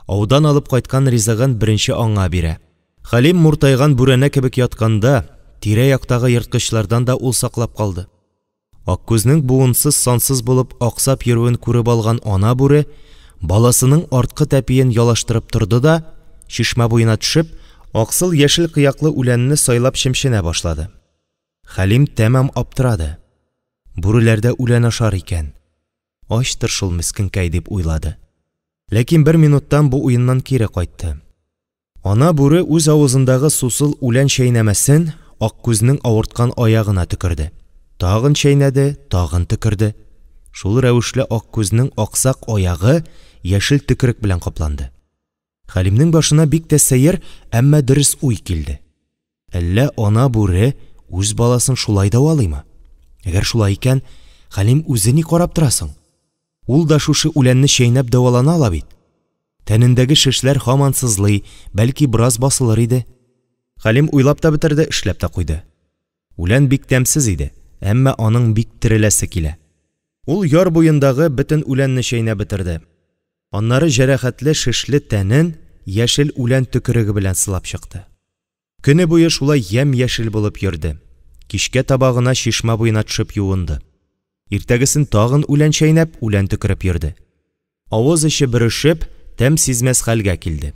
Аудан алып кайткан ризыгын беренче аңа бирә. Хәлим муртайган бүрәнә кебек ятканда, тирә-яктагы ерткычлардан да ул саклап калды. Аккүзнең буынсыз-сансыз булып аксап йөрүен күреп алган ана бүре баласының арткы тәпиен ялаштырып торды да, чишмә буена төшеп, аксыл-яшел кыяклы үләнне сайлап чемченә башлады. Хәлим тәмам аптырады. Бүреләр дә үлән ашар икән. Ачтыр шул мескенкәй, дип уйлады. Ләкин бер минуттан бу уеннан кире кайтты. Ана бүре үз авызындагы сусыл үлән чәйнәмәсен Аккүзнең авырткан аягына төкерде. Тагын чәйнәде, тагын төкерде. Шул рәвешле Аккүзнең аксак аягы яшел төкерек белән капланды. Хәлимнең башына бик тә сәер, әмма дөрес уй килде. Әллә ана бүре үз баласын шулай дәвалыймы? Әгәр шулай икән, Хәлим үзе ни карап тора соң? Ул да шушы үләнне чәйнәп дәвалана ала бит. Тәнендәге шешләр һаман сызлый, бәлки бераз басылыр иде. Хәлим уйлап та бетерде, эшләп тә куйды. Үлән бик тәмсез иде, әмма аның бик тереләсе килә. Ул яр буендагы бөтен үләнне чәйнәп бетерде. Аннары җәрәхәтле шешле тәнен яшел үлән төкереге белән сылап чыкты. Көне буе шулай ямь-яшел булып йөрде. Кичкә таба гына чишмә буена төшеп юынды. Иртәгесен тагын үлән чәйнәп, үлән төкереп йөрде. Авыз эче бөрешеп, тәм сизмәс хәлгә килде.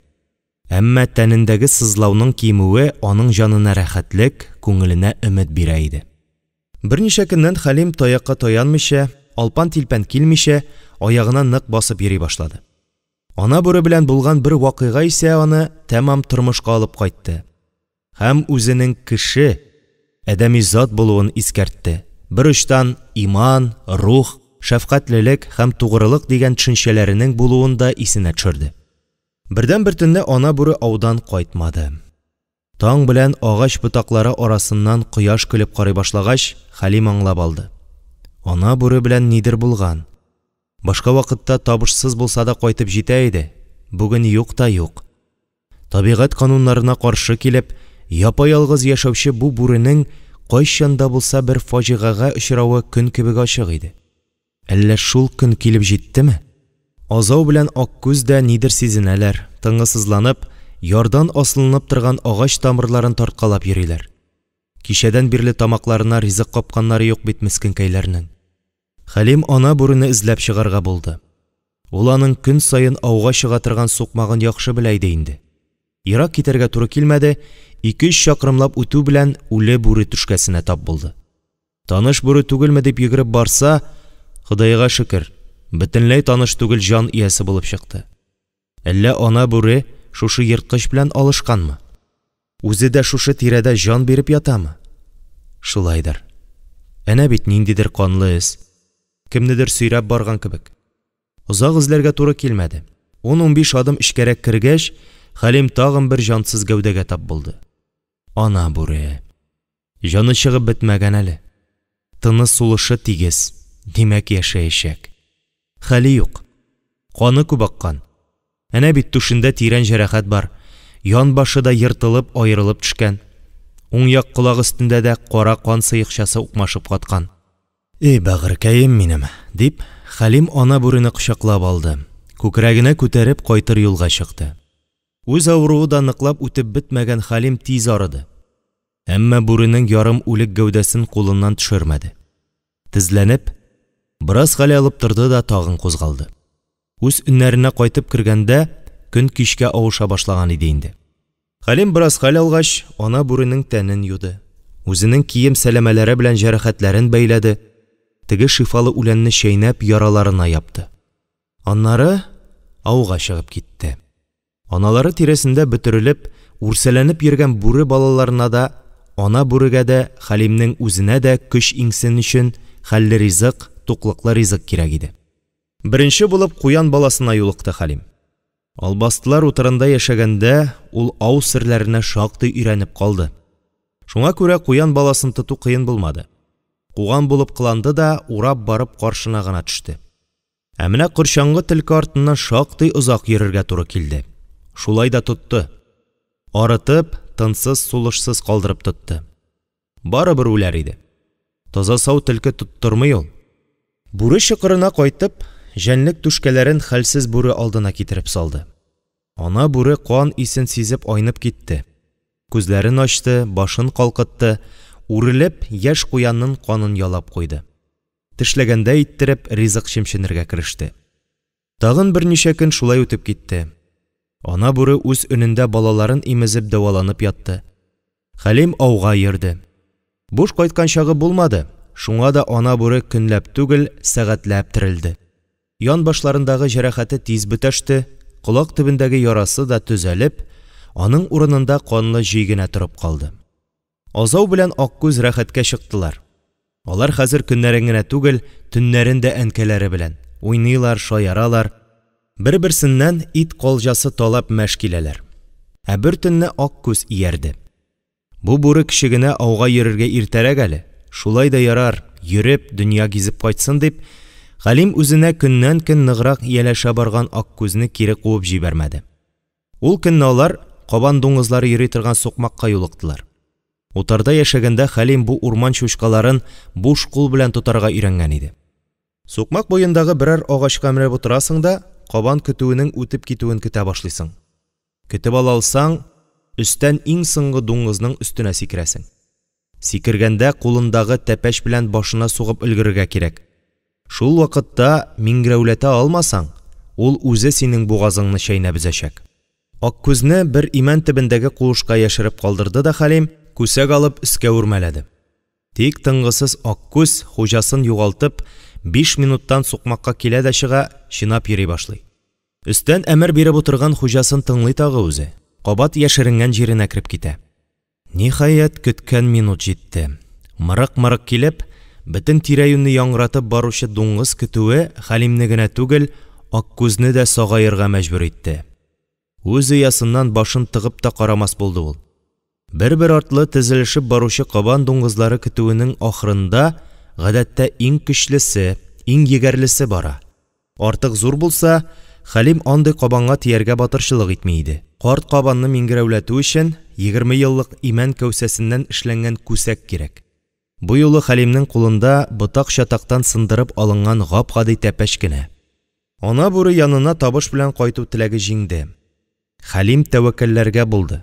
Әмма тәнендәге сызлауның кимүе аның җанына рәхәтлек, күңеленә өмет бирә иде. Берничә көннән Хәлим таякка таянмыйча, алпан-тилпән килмичә, аягына нык басып йөри башлады. Ана бүре белән булган бер вакыйга исә аны тәмам тормышка алып кайтты һәм үзенең кеше, адәми зат булуын искәртте, бер очтан иман, рух, шәфкатьлелек һәм тугрылык дигән төшенчәләренең булуын да исенә төшерде. Бердәнбер төнне ана бүре аудан кайтмады. Таң белән агач ботаклары арасыннан кояш көлеп карый башлагач, Хәлим аңлап алды. Ана бүре белән нидер булган. Башка вакытта табышсыз булса да кайтып җитә иде, бүген юк та юк. Табигать кануннарына каршы килеп, япа-ялгыз яшәүче бу бүренең кайчан да булса бер фаҗигагә очравы көн кебек ачык иде. Әллә шул көн килеп җиттеме? Азау белән Аккүз дә нидер сизенәләр, тынгысызланып, ярдан асылынып торган агач тамырларын тарткалап йөриләр. Кичәдән бирле тамакларына ризык капканнары юк бит мескенкәйләрнең. Хәлим ана бүрене эзләп чыгарга булды. Ул аның көн саен ауга чыга торган сукмагын яхшы белә иде инде. Ерак китәргә туры килмәде, ике-өч чакрымлап үтү белән үле бүре түшкәсенә тап булды. Таныш бүре түгелме дип йөгереп барса, Ходайга шөкер, бөтенләй таныш түгел җан иясе булып чыкты. Әллә ана бүре шушы ерткыч белән алышканмы? Үзе дә шушы тирәдә җан биреп ятамы? Шулайдыр. Әнә бит ниндидер канлы эз. Кемнедер сөйрәп барган кебек. Озак эзләргә туры килмәде. Ун-унбиш адым эчкәрәк кергәч, Хәлим тагын бер җансыз гәүдәгә тап булды. Ана бүре. Җаны чыгып бетмәгән әле. Тыны-сулышы тигез, димәк, яшәячәк. Хәле юк. Каны күп аккан. Әнә бит түшендә тирән җәрәхәт бар, янбашы да ертылып, аерылып төшкән. Уң як колак өстендә дә кара кан сыекчасы укмашып каткан. И бәгырькәем минем, дип, Хәлим ана бүрене кочаклап алды, күкрәгенә күтәреп кайтыр юлга чыкты. Үз авыруы да ныклап үтеп бетмәгән Хәлим тиз арыды. Әмма бүренең ярым үлек гәүдәсен кулыннан төшермәде. Тезләнеп, бераз хәл алып торды да тагын кузгалды. Үз өннәренә кайтып кергәндә, көн кичкә авыша башлаган иде инде. Хәлим бераз хәл алгач, ана бүренең тәнен юды. Үзенең кием сәләмәләре белән җәрәхәтләрен бәйләде, теге шифалы үләнне чәйнәп яраларына япты. Аннары ауга чыгып китте. Аналары тирәсендә бөтерелеп, үрсәләнеп йөргән бүре балаларына да, ана бүрегә дә, Хәлимнең үзенә дә көч иңсен өчен хәлле ризык, туклыклы ризык кирәк иде. Беренче булып куян баласына юлыкты Хәлим. Албастылар утарында яшәгәндә ул ау серләренә шактый өйрәнеп калды. Шуңа күрә куян баласын тоту кыен булмады. Куган булып кыланды да урап барып каршына гына төште. Ә менә корчаңгы төлке артыннан шактый озак йөрергә туры килде. Шулай да тотты. Арытып, тынсыз-сулышсыз калдырып тотты. Барыбер үләр иде. Таза-сау төлке тоттырмый ул. Бүре чокырына кайтып, җәнлек түшкәләрен хәлсез бүре алдына китереп салды. Ана бүре кан исен сизеп айнып китте. Күзләрен ачты, башын калкытты, үрелеп, яшь куянның канын ялап куйды. Тешләгәндәй иттереп, ризык чемченергә кереште. Тагын берничә көн шулай үтеп китте. Ана бүре үз өнендә балаларын имезеп дәваланып ятты. Хәлим ауга йөрде. Буш кайткан чагы булмады, шуңа да ана бүре көнләп түгел, сәгатьләп терелде. Янбашларындагы җәрәхәте тиз бөтәште, колак төбендәге ярасы да төзәлеп, аның урынында канлы җөй генә торып калды. Азау белән Аккүз рәхәткә чыктылар. Алар хәзер көннәрен генә түгел, төннәрен дә әнкәләре белән. Уйныйлар, шаяралар, бер-берсеннән ит калҗасы талап мәш киләләр. Ә бер төнне Аккүз иярде. Бу бүре көчегенә ауга йөрергә иртәрәк әле, шулай да ярар, йөреп, дөнья гизеп кайтсын дип, Хәлим үзенә көннән-көн ныграк ияләшә барган Аккүзне кире куып җибәрмәде. Ул көнне алар кабан дуңгызлары йөри торган сукмакка юлыктылар. Утарда яшәгәндә Хәлим бу урман чучкаларын буш кул белән тотарга өйрәнгән иде. Сукмак буендагы берәр агачка менеп утырасың да, кабан көтүенең үтеп китүен көтә башлыйсың. Көтеп ала алсаң, өстән иң соңгы дуңгызның өстенә сикерәсең. Сикергәндә кулындагы тәпәч белән башына сугып өлгерергә кирәк. Шул вакытта миңгерәүләтә алмасаң, ул үзе синең бугазыңны чәйнәп өзәчәк. Аккүзне бер имән төбендәге куышка яшереп калдырды да Хәлим, күсәк алып, өскә үрмәләде. Тик тынгысыз Аккүз, хуҗасын югалтып, биш минуттан сукмакка килә дә чыга, чинап йөри башлый. Өстән әмер биреп утырган хуҗасын тыңлый тагы үзе, кабат яшеренгән җиренә кереп китә. Ниһаять, көткән минут җитте. Мырык-мырык килеп, бөтен тирә-юньне яңгыратып баручы дуңгыз көтүе Хәлимне генә түгел, Аккүзне дә сагаерга мәҗбүр итте. Үз оясыннан башын тыгып та карамас булды ул. Бер-бер артлы тезелешеп баручы кабан дуңгызлары көтүенең ахырында, гадәттә, иң көчлесе, иң егәрлесе бара. Артык зур булса, Хәлим андый кабанга тияргә батырчылык итми иде. Карт кабанны миңгерәүләтү өчен 20 еллык имән кәүсәсеннән эшләнгән күсәк кирәк. Бу юлы Хәлимнең кулында ботак-чатактан сындырып алынган гап-гади тәпәч кенә. Ана бүре янына табыш белән кайту теләге җиңде. Хәлим тәвәккәлләргә булды.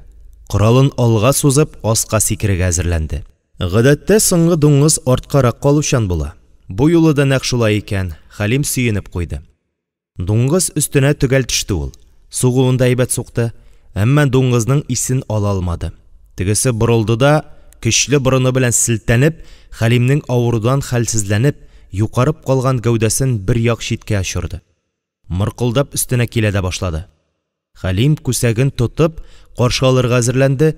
Коралын алга сузып, аска сикерергә әзерләнде. Гадәттә, соңгы дуңгыз арткарак калучан була. Бу юлы да нәкъ шулай икән, Хәлим сөенеп куйды. Дуңгыз өстенә төгәл төште ул. Сугуын да әйбәт сукты, әмма дуңгызның исен ала алмады. Тегесе борылды да, көчле борыны белән селтәнеп, Хәлимнең авырудан хәлсезләнеп, юкарып калган гәүдәсен бер як читкә очырды. Мыркылдап өстенә килә дә башлады. Хәлим, күсәген тотып, каршы алырга әзерләнде,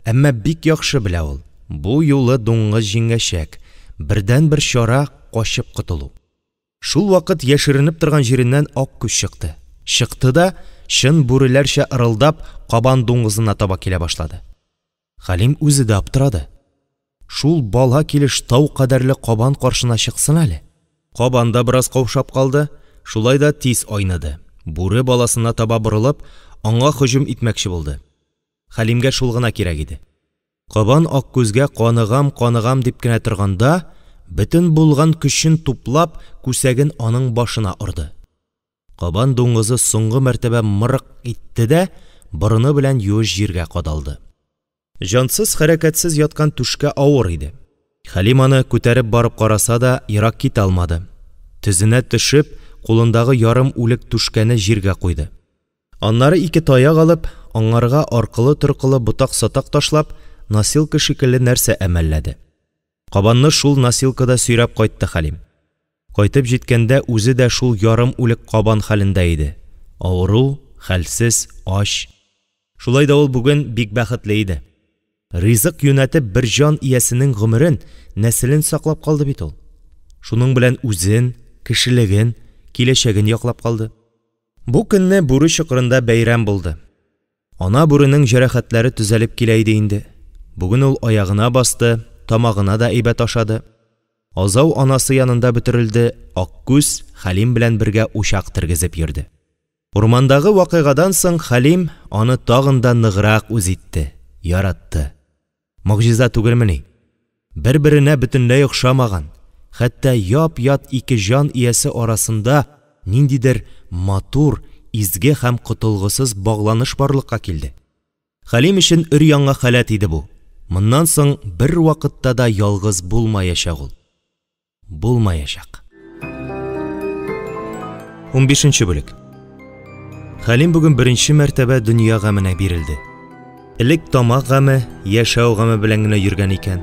әмма бик яхшы белә ул, бу юлы дуңгыз җиңәчәк, бердәнбер чара, качып котылу. Шулвакыт яшеренеп торган җиреннән Аккүз чыкты. Чыкты да, чын бүреләрчә ырылдап, кабан дуңгызына таба килә башлады. Хәлим үзе дә аптырады. Шул бала килеш тау кадәрле кабан каршына чыксын әле! Кабан да бераз каушап калды, шулай да тиз айныды. Бүре баласына таба борылып, аңа һөҗүм итмәкче булды. Хәлимгә шул гына кирәк иде. Кабан Аккүзгә каныгам, каныгам дип кенә торганда, бөтен булган көчен туплап, күсәген аның башына орды. Кабан дуңгызы соңгы мәртәбә мырык итте дә, борыны белән юеш җиргә кадалды. Җансыз, хәрәкәтсез яткан түшкә авыр иде. Хәлим аны күтәреп барып караса да, ерак китә алмады. Тезенә төшеп, кулындагы ярым үлек түшкәне җиргә куйды. Аннары ике таяк алып, аңарга аркылы-торкылы ботак-сатак ташлап, носилка шикелле нәрсә әмәлләде. Кабанны шул носилкада сөйрәп кайтты Хәлим. Кайтып җиткәндә үзе дә шул ярым үлек кабан хәлендә иде. Авыру, хәлсез, ач. Шулай да ул бүген бик бәхетле иде. Ризык юнәтеп бер җан иясенең гомерен, нәселен саклап калды бит ул. Шуның белән үзен, кешелеген, киләчәген яклап калды. Бу көнне бүре чокырында бәйрәм булды. Ана бүренең җәрәхәтләре төзәлеп килә иде инде. Бүген ул аягына басты, тамагына да әйбәт ашады. Азау анасы янында бөтерелде, Аккүз Хәлим белән бергә учак тергезеп йөрде. Урмандагы вакыйгадан соң Хәлим аны тагын да ныграк үз итте, яратты. Могҗиза түгелмени? Бер-беренә бөтенләй охшамаган, хәтта яп-ят ике җан иясе арасында ниндидер матур, изге һәм котылгысыз багланыш барлыкка килде. Хәлим өчен өр-яңа халәт иде бу. Моннан соң бервакытта да ялгыз булмаячак ул. Булмаячак. Унбишенче бүлек. Хәлим бүген беренче мәртәбә дөнья гаменә бирелде. Элек тамак гаме, яшәү гаме белән генә йөргән икән.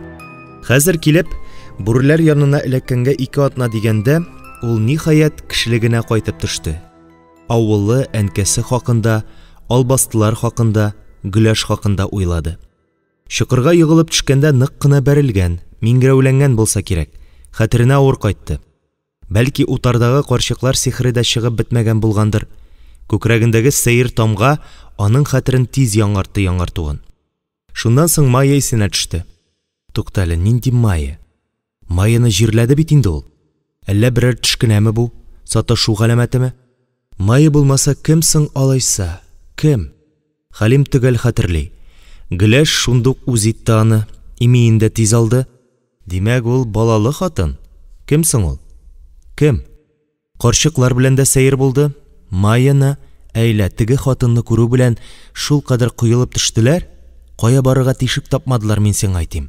Хәзер килеп, бүреләр янына эләккәнгә ике атна дигәндә, ул, ниһаять, кешелегенә кайтып төште. Авылы, әнкәсе хакында, албастылар хакында, Гөләш хакында уйлады. Чокырга егылып төшкәндә нык кына бәрелгән, миңгерәүләнгән булса кирәк, хәтеренә авыр кайтты. Бәлки утардагы карчыклар сихере дә чыгып бетмәгән булгандыр. Күкрәгендәге сәер тамга аның хәтерен тиз яңартты яңартуын. Шуннан соң Майя исенә төште. Туктале, нинди Майя? Майяны җирләде бит инде ул. Әллә берәр төш кенәме бу? Саташу галәмәтеме? Майя булмаса, кем соң алайса? Кем? Хәлим төгәл хәтерли. Гөләш шундук үз итте аны, имиен дә тиз алды. Димәк, ул балалы хатын? Кем соң ул? Кем? Карчыклар белән дә сәер булды. Майяны, әй лә, теге хатынны күрү белән шулкадәр коелып төштеләр, кая барырга тишек тапмадылар, мин сиңа әйтим.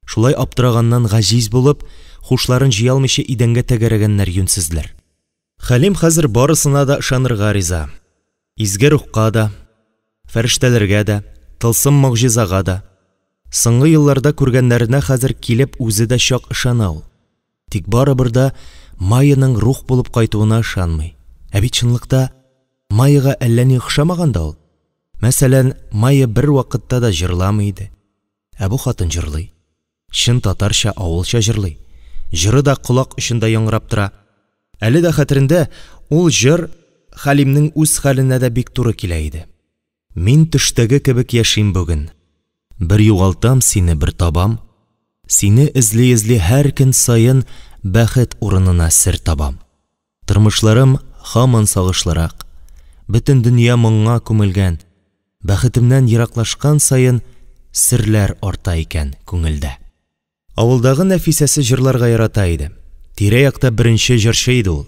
Шулай аптыраганнан гаҗиз булып, һушларын җыя алмыйча идәнгә тәгәрәгәннәр юньсезләр. Хәлим хәзер барысына да ышанырга риза. Изге рухка да, фәрештәләргә дә, тылсым-могҗизага да. Соңгы елларда күргәннәренә хәзер килеп үзе дә чак ышана ул. Тик барыбер да Майяның рух булып кайтуына ышанмый. Ә бит чынлыкта Майяга әллә ни охшамаган да ул. Мәсәлән, Майя бервакытта да җырламый иде. Ә бу хатын җырлый. Чын татарча, авылча җырлый. Җыры да колак очында яңгырап тора. Әле дә хәтерендә, ул җыр Хәлимнең үз хәленә дә бик туры килә иде. Мин төштәге кебек яшим бүген. Бер югалтам сине, бер табам. Сине эзли-эзли һәр көн саен бәхет урынына сер табам. Тормышларым һаман сагышлырак. Бөтен дөнья моңга күмелгән. Бәхетемнән ераклашкан саен серләр арта икән күңелдә. Авылдагы Нәфисәсе җырларга ярата иде. Тирә-якта беренче җырчы иде ул.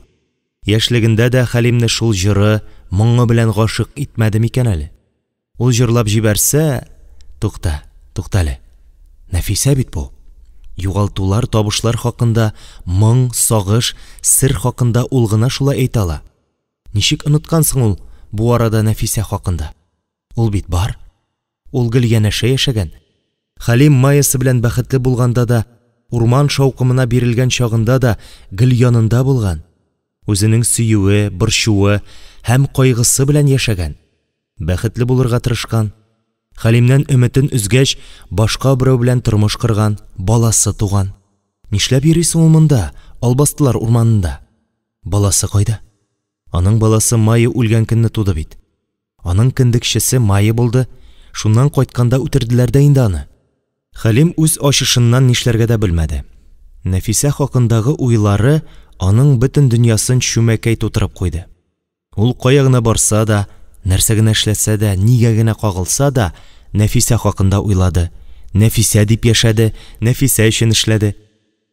Яшьлегендә дә Хәлимне шул җыры, моңы белән гашыйк итмәде микән әле? Ул җырлап җибәрсә... Тукта, туктале. Нәфисә бит бу! Югалтулар, табышлар хакында, моң, сагыш, сер хакында ул гына шулай әйтә ала. Ничек оныткан соң ул бу арада Нәфисә хакында? Ул бит бар. Ул гел янәшә яшәгән. Хәлим Майясы белән бәхетле булганда да, урман шаукымына бирелгән чагында да гел янында булган. Үзенең сөюе, борчуы һәм кайгысы белән яшәгән. Бәхетле булырга тырышкан. Хәлимнән өметен өзгәч, башка берәү белән тормыш корган, баласы туган. Нишләп йөри соң ул монда, албастылар урманында? Баласы кайда? Аның баласы Майя үлгән көнне туды бит. Аның кендекчесе Майя булды, шуннан кайтканда үтерделәр дә инде аны. Хәлим үз ачышыннан нишләргә дә белмәде. Нәфисә хакындагы уйлары аның бөтен дөньясын чүмәкәй тутырып куйды. Ул кая гына барса да, нәрсә генә эшләсә дә, нигә генә кагылса да, Нәфисә хакында уйлады, Нәфисә дип яшәде, Нәфисә өчен эшләде.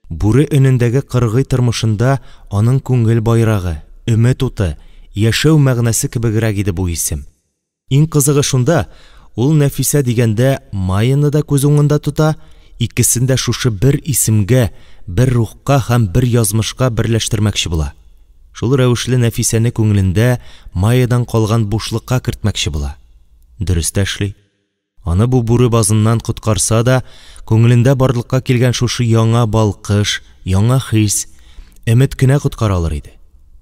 Бүре өнендәге кыргый тормышында аның күңел байрагы, өмет уты, яшәү мәгънәсе кебегрәк иде бу исем. Иң кызыгы шунда, ул Нәфисә дигәндә Майяны да күз уңында тота, икесен дә шушы бер исемгә, бер рухка һәм бер язмышка берләштермәкче була. Шул рәвешле Нәфисәне күңелендә Майядан калган бушлыкка кертмәкче була. Дөрес тә эшли. Аны бу бүре базыннан коткарса да, күңелендә барлыкка килгән шушы яңа балкыш, яңа хис, өмет кенә коткара алыр иде.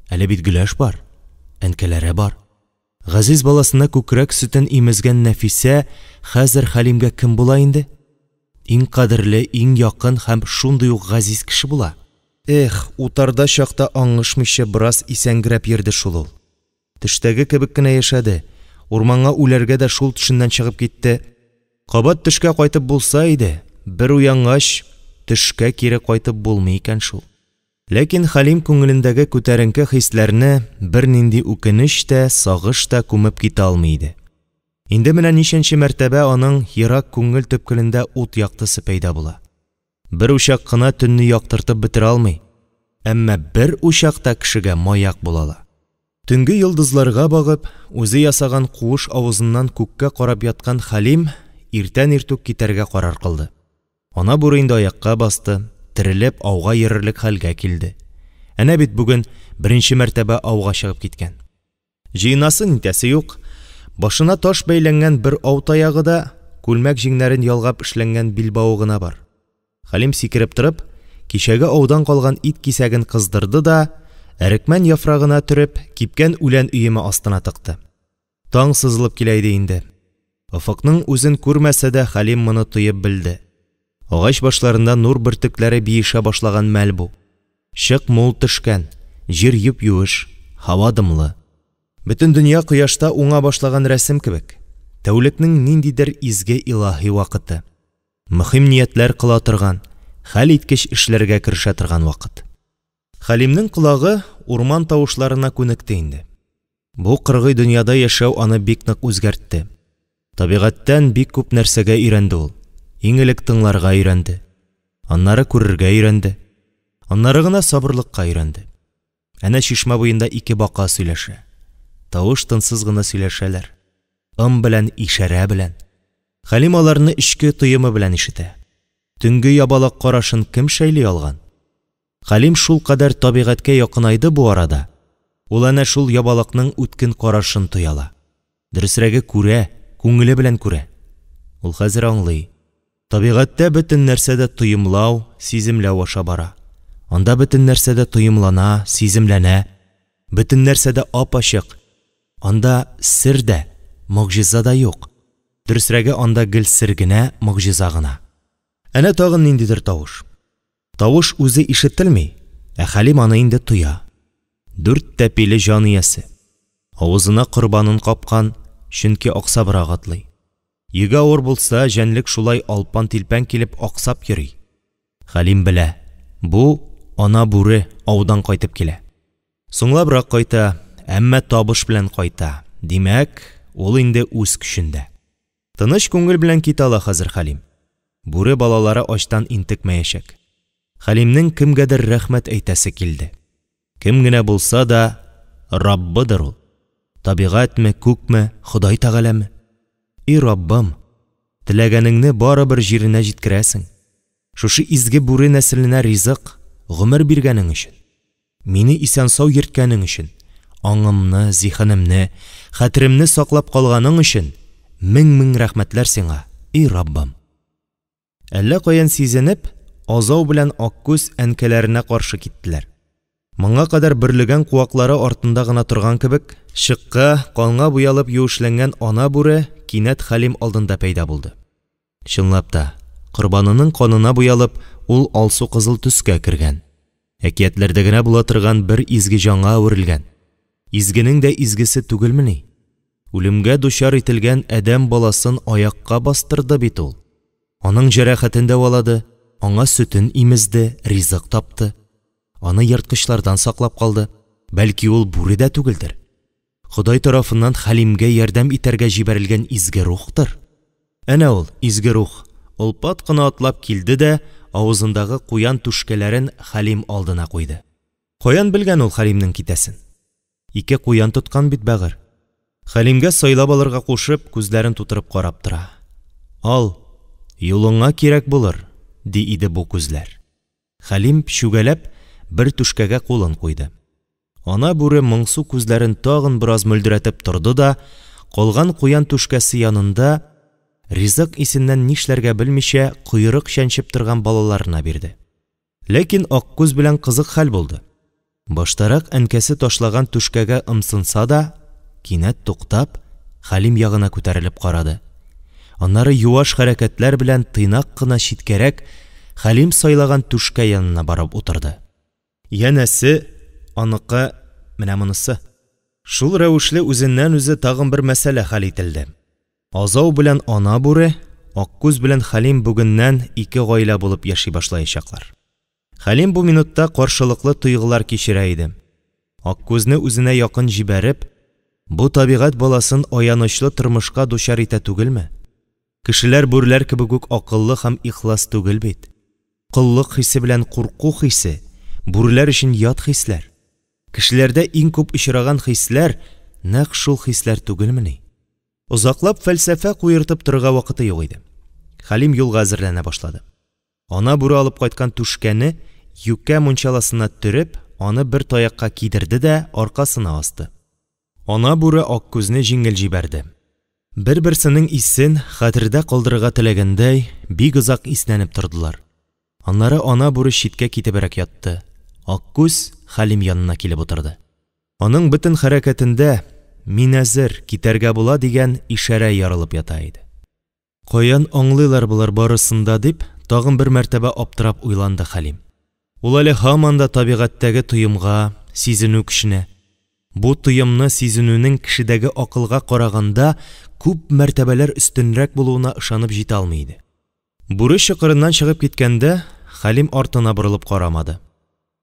Әле бит Гөләш бар. Әнкәләре бар. Газиз баласына күкрәк сөтен имезгән Нәфисә хәзер Хәлимгә кем була инде? Иң кадерле, иң якын һәм шундый ук газиз кеше була. Эх, утарда чакта аңышмыйча бераз исәнгерәп йөрде шул ул. Төштәге кебек кенә яшәде, урманга үләргә дә шул төшеннән чыгып китте. Кабат төшкә кайтып булса иде, бер уянгач, төшкә кире кайтып булмый икән шул. Ләкин Хәлим күңелендәге күтәренке хисләрне бернинди үкенеч тә, сагыш та күмеп китә алмый иде. Инде менә ничәнче мәртәбә аның ерак күңел төпкелендә ут яктысы пәйда була. Бер учак кына төнне яктыртып бетерә алмый, әмма бер учак та кешегә маяк була ала. Төнге йолдызларга багып, үзе ясаган куыш авызыннан күккә карап яткан Хәлим иртән иртүк китәргә карар кылды. Ана бүре инде аякка басты, терелеп, ауга йөрерлек хәлгә килде. Әнә бит бүген беренче мәртәбә ауга чыгып киткән. Җыенасы нитәсе юк, башына таш бәйләнгән бер ау таягы да, күлмәк җиңнәрен ялгап эшләнгән билбавы гына бар. Хәлим сикереп торып, кичәге аудан калган ит кисәген кыздырды да, әрекмән яфрагына төреп, кипкән үлән өеме астына тыкты. Таң сызылып килә иде инде. Офыкның үзен күрмәсә дә, Хәлим моны тоеп белде. Агач башларында нур бөртекләре биешә башлаган мәл бу. Чык мул төшкән, җир юп-юеш, һава дымлы. Бөтен дөнья кояшта уңа башлаган рәсем кебек. Тәүлекнең ниндидер изге илаһи вакыты. Мөһим ниятләр кыла торган, хәлиткеч эшләргә керешә торган вакыт. Хәлимнең колагы урман тавышларына күнекте инде. Бу кыргый дөньяда яшәү аны бик нык үзгәртте. Табигатьтән бик күп нәрсәгә өйрәнде ул. Иң элек тыңларга өйрәнде. Аннары күрергә өйрәнде. Аннары гына сабырлыкка өйрәнде. Әнә чишмә буенда ике бака сөйләшә. Тавыш-тынсыз гына сөйләшәләр. Ым белән, ишарә белән. Хәлим аларны эчке тоемы белән ишетә. Төнге ябалак карашын кем шәйли алган? Хәлим шулкадәр табигатькә якынайды бу арада, ул әнә шул ябалакның үткен карашын тоя ала. Дөресрәге, күрә, күңеле белән күрә. Ул хәзер аңлый. Табигатьтә бөтен нәрсә дә тоемлау, сиземләү аша бара. Анда бөтен нәрсә дә тоемлана, сиземләнә. Бөтен нәрсә дә ап-ачык. Анда сер дә, могҗиза да юк. Дөресрәге, анда гел сер генә, могҗиза гына. Әнә тагын ниндидер тавыш. Тавыш үзе ишетелми, ә Хәлим аны инде тоя. Дүрт тәпиле җан иясе. Авызына корбанын капкан, чөнки аксабрак атлый. Йөге авыр булса, җәнлек шулай алпан-тилпән килеп аксап йөри. Хәлим белә, бу, ана бүре, аудан кайтып килә. Соңлабрак кайта, әмма табыш белән кайта. Димәк, ул инде үз көчендә. Тыныч күңел белән китә ала хәзер Хәлим. Бүре балалары ачтан интекмәячәк. Хәлимнең кемгәдер рәхмәт әйтәсе килде. Кем генә булса да, Раббыдыр ул. Табигатьме, күкме, Ходай Тәгаләме? И Раббым, теләгәнеңне барыбер җиренә җиткерәсең. Шушы изге бүре нәселенә ризык, гомер биргәнең өчен, мине исән-сау йөрткәнең өчен, аңымны, зиһенемне, хәтеремне саклап калганың өчен мең-мең рәхмәтләр сиңа, и Раббым! Әллә каян сизенеп, Азау белән Аккүз әнкәләренә каршы киттеләр. Моңа кадәр бөрлегән куаклары артында гына торган кебек, чыкка, канга буялып юешләнгән ана бүре кинәт Хәлим алдында пәйда булды. Чынлап та, корбанының канына буялып, ул алсу-кызыл төскә кергән. Әкиятләрдә генә була торган бер изге җанга әверелгән. Изгенең дә изгесе түгелмени? Үлемгә дучар ителгән адәм баласын аякка бастырды бит ул. Аның җәрәхәтен дәвалады, аңа сөтен имезде, ризык тапты. Аны ерткычлардан саклап калды. Бәлки ул бүре дә түгелдер? Ходай тарафыннан Хәлимгә ярдәм итәргә җибәрелгән изге рухтыр? Әнә ул, изге рух, олпат кына атлап килде дә авызындагы куян түшкәләрен Хәлим алдына куйды. Каян белгән ул Хәлимнең китәсен? Ике куян тоткан бит, бәгырь. Хәлимгә сайлап алырга кушып, күзләрен тутырып карап тора. Ал, юлыңа кирәк булыр, ди иде бу күзләр. Хәлим, чүгәләп, бер түшкәгә кулын куйды. Ана бүре моңсу күзләрен тагын бераз мөлдерәтеп торды да, калган куян түшкәсе янында, ризык исеннән нишләргә белмичә, койрык чәнчеп торган балаларына бирде. Ләкин Аккүз белән кызык хәл булды. Баштарак әнкәсе ташлаган түшкәгә ымсынса да, кинәт туктап, Хәлим ягына күтәрелеп карады. Аннары юаш хәрәкәтләр белән тыйнак кына читкәрәк, Хәлим сайлаган түшкә янына барып утырды. Янәсе, аныкы, менә монысы. Шул рәвешле үзеннән-үзе тагын бер мәсьәлә хәл ителде. Азау белән ана бүре, Аккүз белән Хәлим бүгеннән ике гаилә булып яши башлаячаклар. Хәлим бу минутта каршылыклы тойгылар кичерә иде. Аккүзне үзенә якын җибәреп, бу табигать баласын аянычлы тормышка дучар итә түгелме? Кешеләр бүреләр кебек үк акыллы һәм ихлас түгел бит. Коллык хисе белән курку хисе, бүреләр өчен ят хисләр. Кешеләрдә иң күп очраган хисләр нәкъ шул хисләр түгелмени? Озаклап фәлсәфә куертып торырга вакыты юк иде. Хәлим юлга әзерләнә башлады. Ана бүре алып кайткан түшкәне юкә мунчаласына төреп, аны бер таякка кидерде дә аркасына асты. Ана бүре Аккүзне җиңел җибәрде. Бер-берсенең исен хәтердә калдырырга теләгәндәй, бик озак иснәнеп тордылар. Аннары ана бүре читкә китебрәк ятты. Аккүз Хәлим янына килеп утырды. Аның бөтен хәрәкәтендә Мин әзер, китәргә була дигән ишарә ярылып ята иде. Каян аңлыйлар болар барысын да дип, тагын бер мәртәбә аптырап уйланды Хәлим. Ул әле һаман да табигатьтәге тоемга, сизенү көченә, бу тоемны сизенүнең кешедәге акылга караганда күп мәртәбәләр өстенрәк булуына ышанып җитә алмый иде. Бүре чокырыннан чыгып киткәндә, Хәлим артына борылып карамады.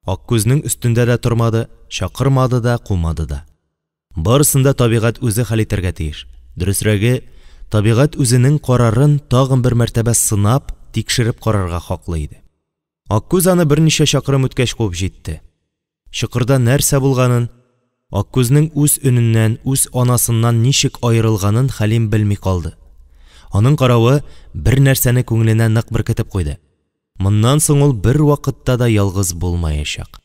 Аккүзнең өстендә дә тормады, чакырмады да, кумады да. Барысын да табигать үзе хәл итәргә тиеш. Дөресрәге, табигать үзенең карарын тагын бер мәртәбә сынап, тикшереп карарга хаклы иде. Аккүз аны берничә чакрым үткәч куып җитте. Чокырда нәрсә булганын, Аккүзнең үз өненнән, үз анасыннан ничек аерылганын Хәлим белми калды. Аның каравы, бер нәрсәне күңеленә нык беркетеп куйды. Моннан соң ул бервакытта да ялгыз булмаячак.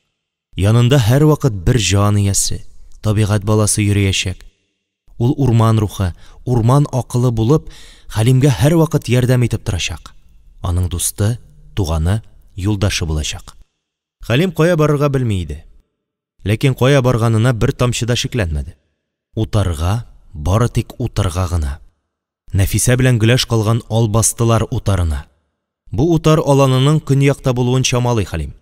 Янында һәрвакыт бер җан иясе, табигать баласы йөриячәк. Ул урман рухы, урман акылы булып, Хәлимгә һәрвакыт ярдәм итеп торачак. Аның дусты, туганы, юлдашы булачак. Хәлим кая барырга белми иде. Ләкин кая барганына бер тамчы да шикләнмәде. Утарга, бары тик утарга гына. Нәфисә белән Гөләш калган албастылар утарына. Бу утар аланының көньякта булуын чамалый Хәлим.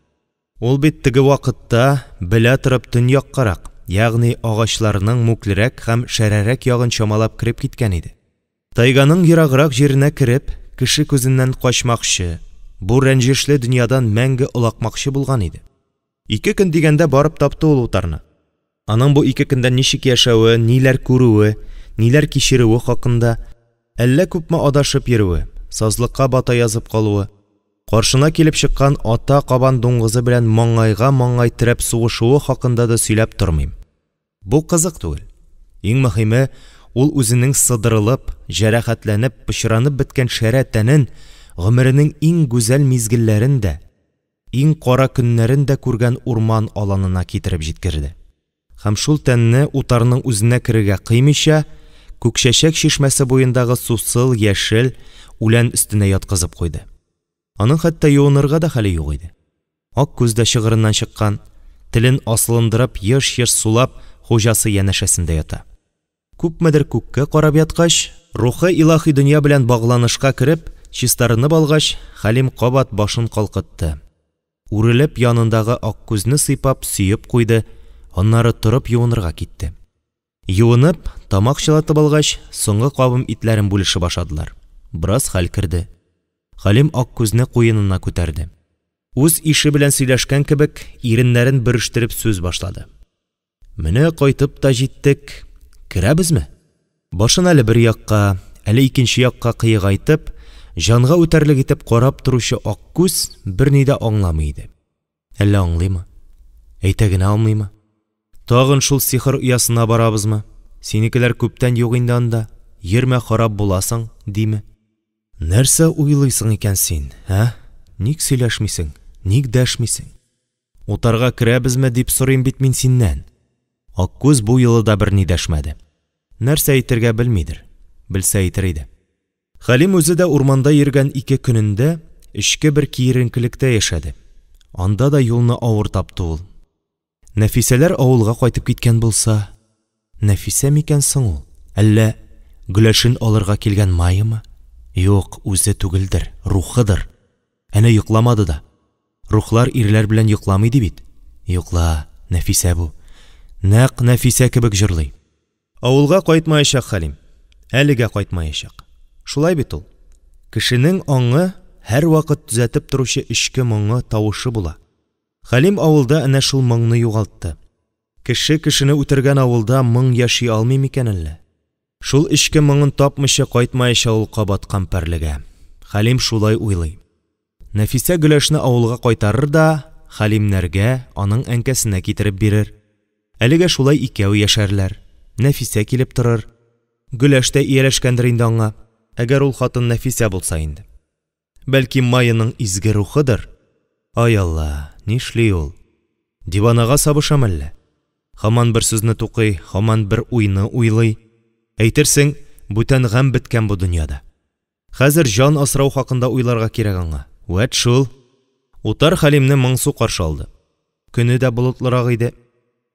Ул бит теге вакытта, белә торып, төньяккарак, ягъни агачларның мүклерәк һәм шәрәрәк ягын чамалап кереп киткән иде. Тайганың ераграк җиренә кереп, кеше күзеннән качмакчы, бу рәнҗешле дөньядан мәңге олакмакчы булган иде. Ике көн дигәндә барып тапты ул утарны. Аның бу ике көндә ничек яшәве, ниләр күрүе, ниләр кичерүе хакында, әллә күпме адашып йөрүе, сазлыкка бата язып калуы, каршына килеп чыккан ата кабан дуңгызы белән маңгайга-маңгай терәп сугышуы хакында да сөйләп тормыйм. Бу кызык түгел. Иң мөһиме, ул үзенең сыдырылып, җәрәхәтләнеп, пычранып беткән шәрә тәнен гомеренең иң гүзәл мизгелләрен дә, иң кара көннәрен дә күргән урман аланына китереп җиткерде. Һәм шул тәнне утарның үзенә керергә кыймыйча, Күкчәчәк чишмәсе буендагы сусыл, яшел үлән өстенә яткызып куйды. Аның хәтта юынырга да хәле юк иде. Аккүз дә чыгырыннан чыккан, телен асылындырып, еш-еш сулап, хуҗасы янәшәсендә ята. Күпмедер күккә карап яткач, рухы илаһи дөнья белән багланышка кереп, чистарынып алгач, Хәлим кабат башын калкытты. Үрелеп, янындагы Аккүзне сыйпап, сөеп куйды, аннары торып юынырга китте. Юынып, тамак чылатып алгач, соңгы кабым итләрен бүлешеп ашадылар. Бераз хәл керде. Хәлим Аккүзне куенына күтәрде. Үз ише белән сөйләшкән кебек, иреннәрен бөрештереп сүз башлады. Менә кайтып та җиттек. Керәбезме? Башын әле бер якка, әле икенче якка кыегайтып, җанга үтәрлек итеп карап торучы Аккүз берни дә аңламый иде. Әллә аңлыймы? Әйтә генә алмыймы? Тагын шул сихер оясына барабызмы? Синекеләр күптән юк инде анда, йөрмә, харап буласың, диме? Нәрсә уйлыйсың икән син, ә? Ник сөйләшмисең? Ник дәшмисең? Утарга керәбезме, дип сорыйм бит мин синнән. Аккүз бу юлы да берни дәшмәде. Нәрсә әйтергә белмидер. Белсә әйтер иде. Хәлим үзе дә урманда йөргән ике көнендә эчке бер киеренкелектә яшәде. Анда да юлны авыр тапты ул. Нәфисәләр авылга кайтып киткән булса, Нәфисә микән соң ул? Әллә Гөләшен алырга килгән Майямы? Юк, үзе түгелдер, рухыдыр. Әнә йокламады да. Рухлар ирләр белән йокламый ди бит. Юк ла, Нәфисә бу. Нәкъ Нәфисә кебек җырлый. Авылга кайтмаячак Хәлим. Әлегә кайтмаячак. Шулай бит ул. Кешенең аңы һәрвакыт төзәтеп торучы эчке моңы, тавышы була. Хәлим авылда әнә шул моңны югалтты. Кеше кешене үтергән авылда моң яши алмый микән әллә? Шул эчке моңын тапмыйча кайтмаячак ул кабат Кампәрлегә. Хәлим шулай уйлый. Нәфисә Гөләшне авылга кайтарыр да, Хәлимнәргә, аның әнкәсенә китереп бирер. Әлегә шулай икәү яшәрләр. Нәфисә килеп торыр. Гөләш тә ияләшкәндер инде аңа. Әгәр ул хатын Нәфисә булса инде. Бәлки Майяның изге рухыдыр? Ай Алла, нишли ул? Диванага сабышам әллә? Һаман бер сүзне тукый, һаман бер уйны уйлый. Әйтерсең, бүтән гамь беткән бу дөньяда. Хәзер җан асрау хакында уйларга кирәк аңа. Вәт шул. Утар Хәлимне моңсу каршы алды. Көне дә болытлырак иде.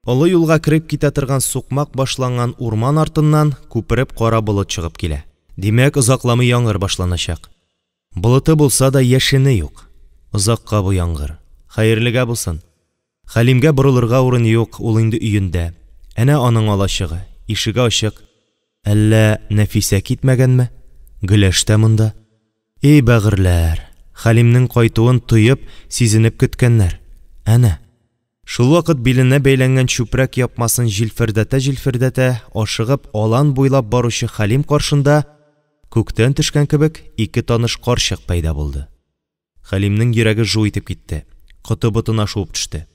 Олы юлга кереп китә торган сукмак башланган урман артыннан күпереп кара болыт чыгып килә. Димәк, озакламый яңгыр башланачак. Болыты булса да, яшене юк. Озакка бу яңгыр. Хәерлегә булсын. Хәлимгә борылырга урын юк, ул инде өендә. Әнә аның алачыгы, ишеге ачык. Әллә Нәфисә китмәгәнме? Гөләш тә монда. И бәгырьләр, Хәлимнең кайтуын тоеп, сизенеп көткәннәр. Әнә. Шулвакыт биленә бәйләнгән чүпрәк япмасын җилфердәтә-җилфердәтә, ашыгып алан буйлап баручы Хәлим каршында, күктән төшкән кебек, ике таныш карчык пәйда булды. Хәлимнең йөрәге жу итеп китте, коты ботына шуып төште.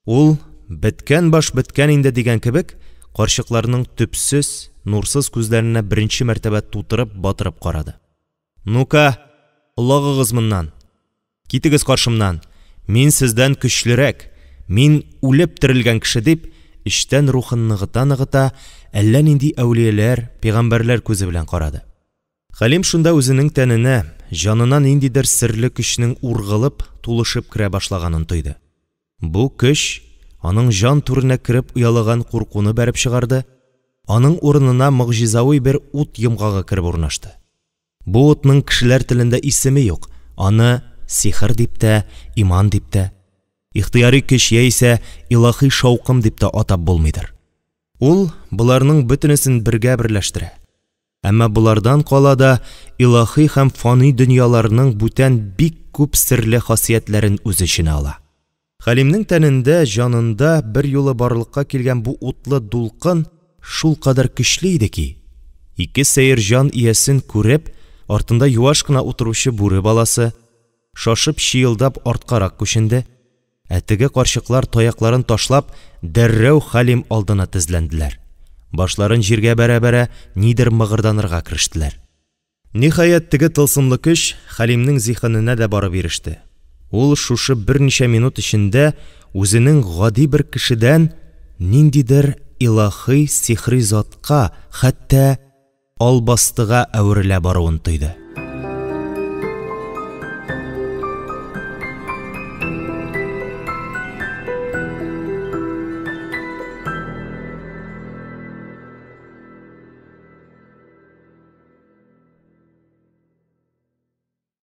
Ул, беткән баш беткән инде дигән кебек, карчыкларның төпсез, нурсыз күзләренә беренче мәртәбә тутырып, батырып карады. Ну-ка, олагыгыз моннан! Китегез каршымнан! Мин сездән көчлерәк! Мин - үлеп терелгән кеше!” - дип, эчтән рухын ныгыта-ныгыта, әллә нинди әүлияләр, пәйгамбәрләр күзе белән карады. Хәлим шунда үзенең тәненә, җанына ниндидер серле көчнең ургылып, тулышып керә башлаганын тойды. Бу көч аның җан түренә кереп оялаган куркуны бәреп чыгарды, аның урынына могъҗизави бер ут йомгагы кереп урнашты. Бу утның кешеләр телендә исеме юк, аны сихер дип тә, иман дип тә, ихтыяри көч яисә илаһи шаукым дип тә атап булмыйдыр. Ул боларның бөтенесен бергә берләштерә. Әмма болардан кала да илаһи һәм фани дөньяларның бүтән бик күп серле хасиятләрен үз эченә ала. Хәлимнең тәнендә, җанында берьюлы барлыкка килгән бу утлы дулкын шулкадәр көчле иде ки, ике сәер җан иясен күреп, артында юаш кына утыручы бүре баласы, шашып-чыелдап арткарак күченде, ә теге карчыклар, таякларын ташлап, дәррәү Хәлим алдына тезләнделәр, башларын җиргә бәрә-бәрә, нидер мыгырданырга керештеләр. Ниһаять, теге тылсымлы көч Хәлимнең зиһененә дә барып иреште. Ул шушы берничә минут эчендә үзенең гади бер кешедән ниндидер илаһи, сихри затка, хәтта албастыга әверелә баруын тойды.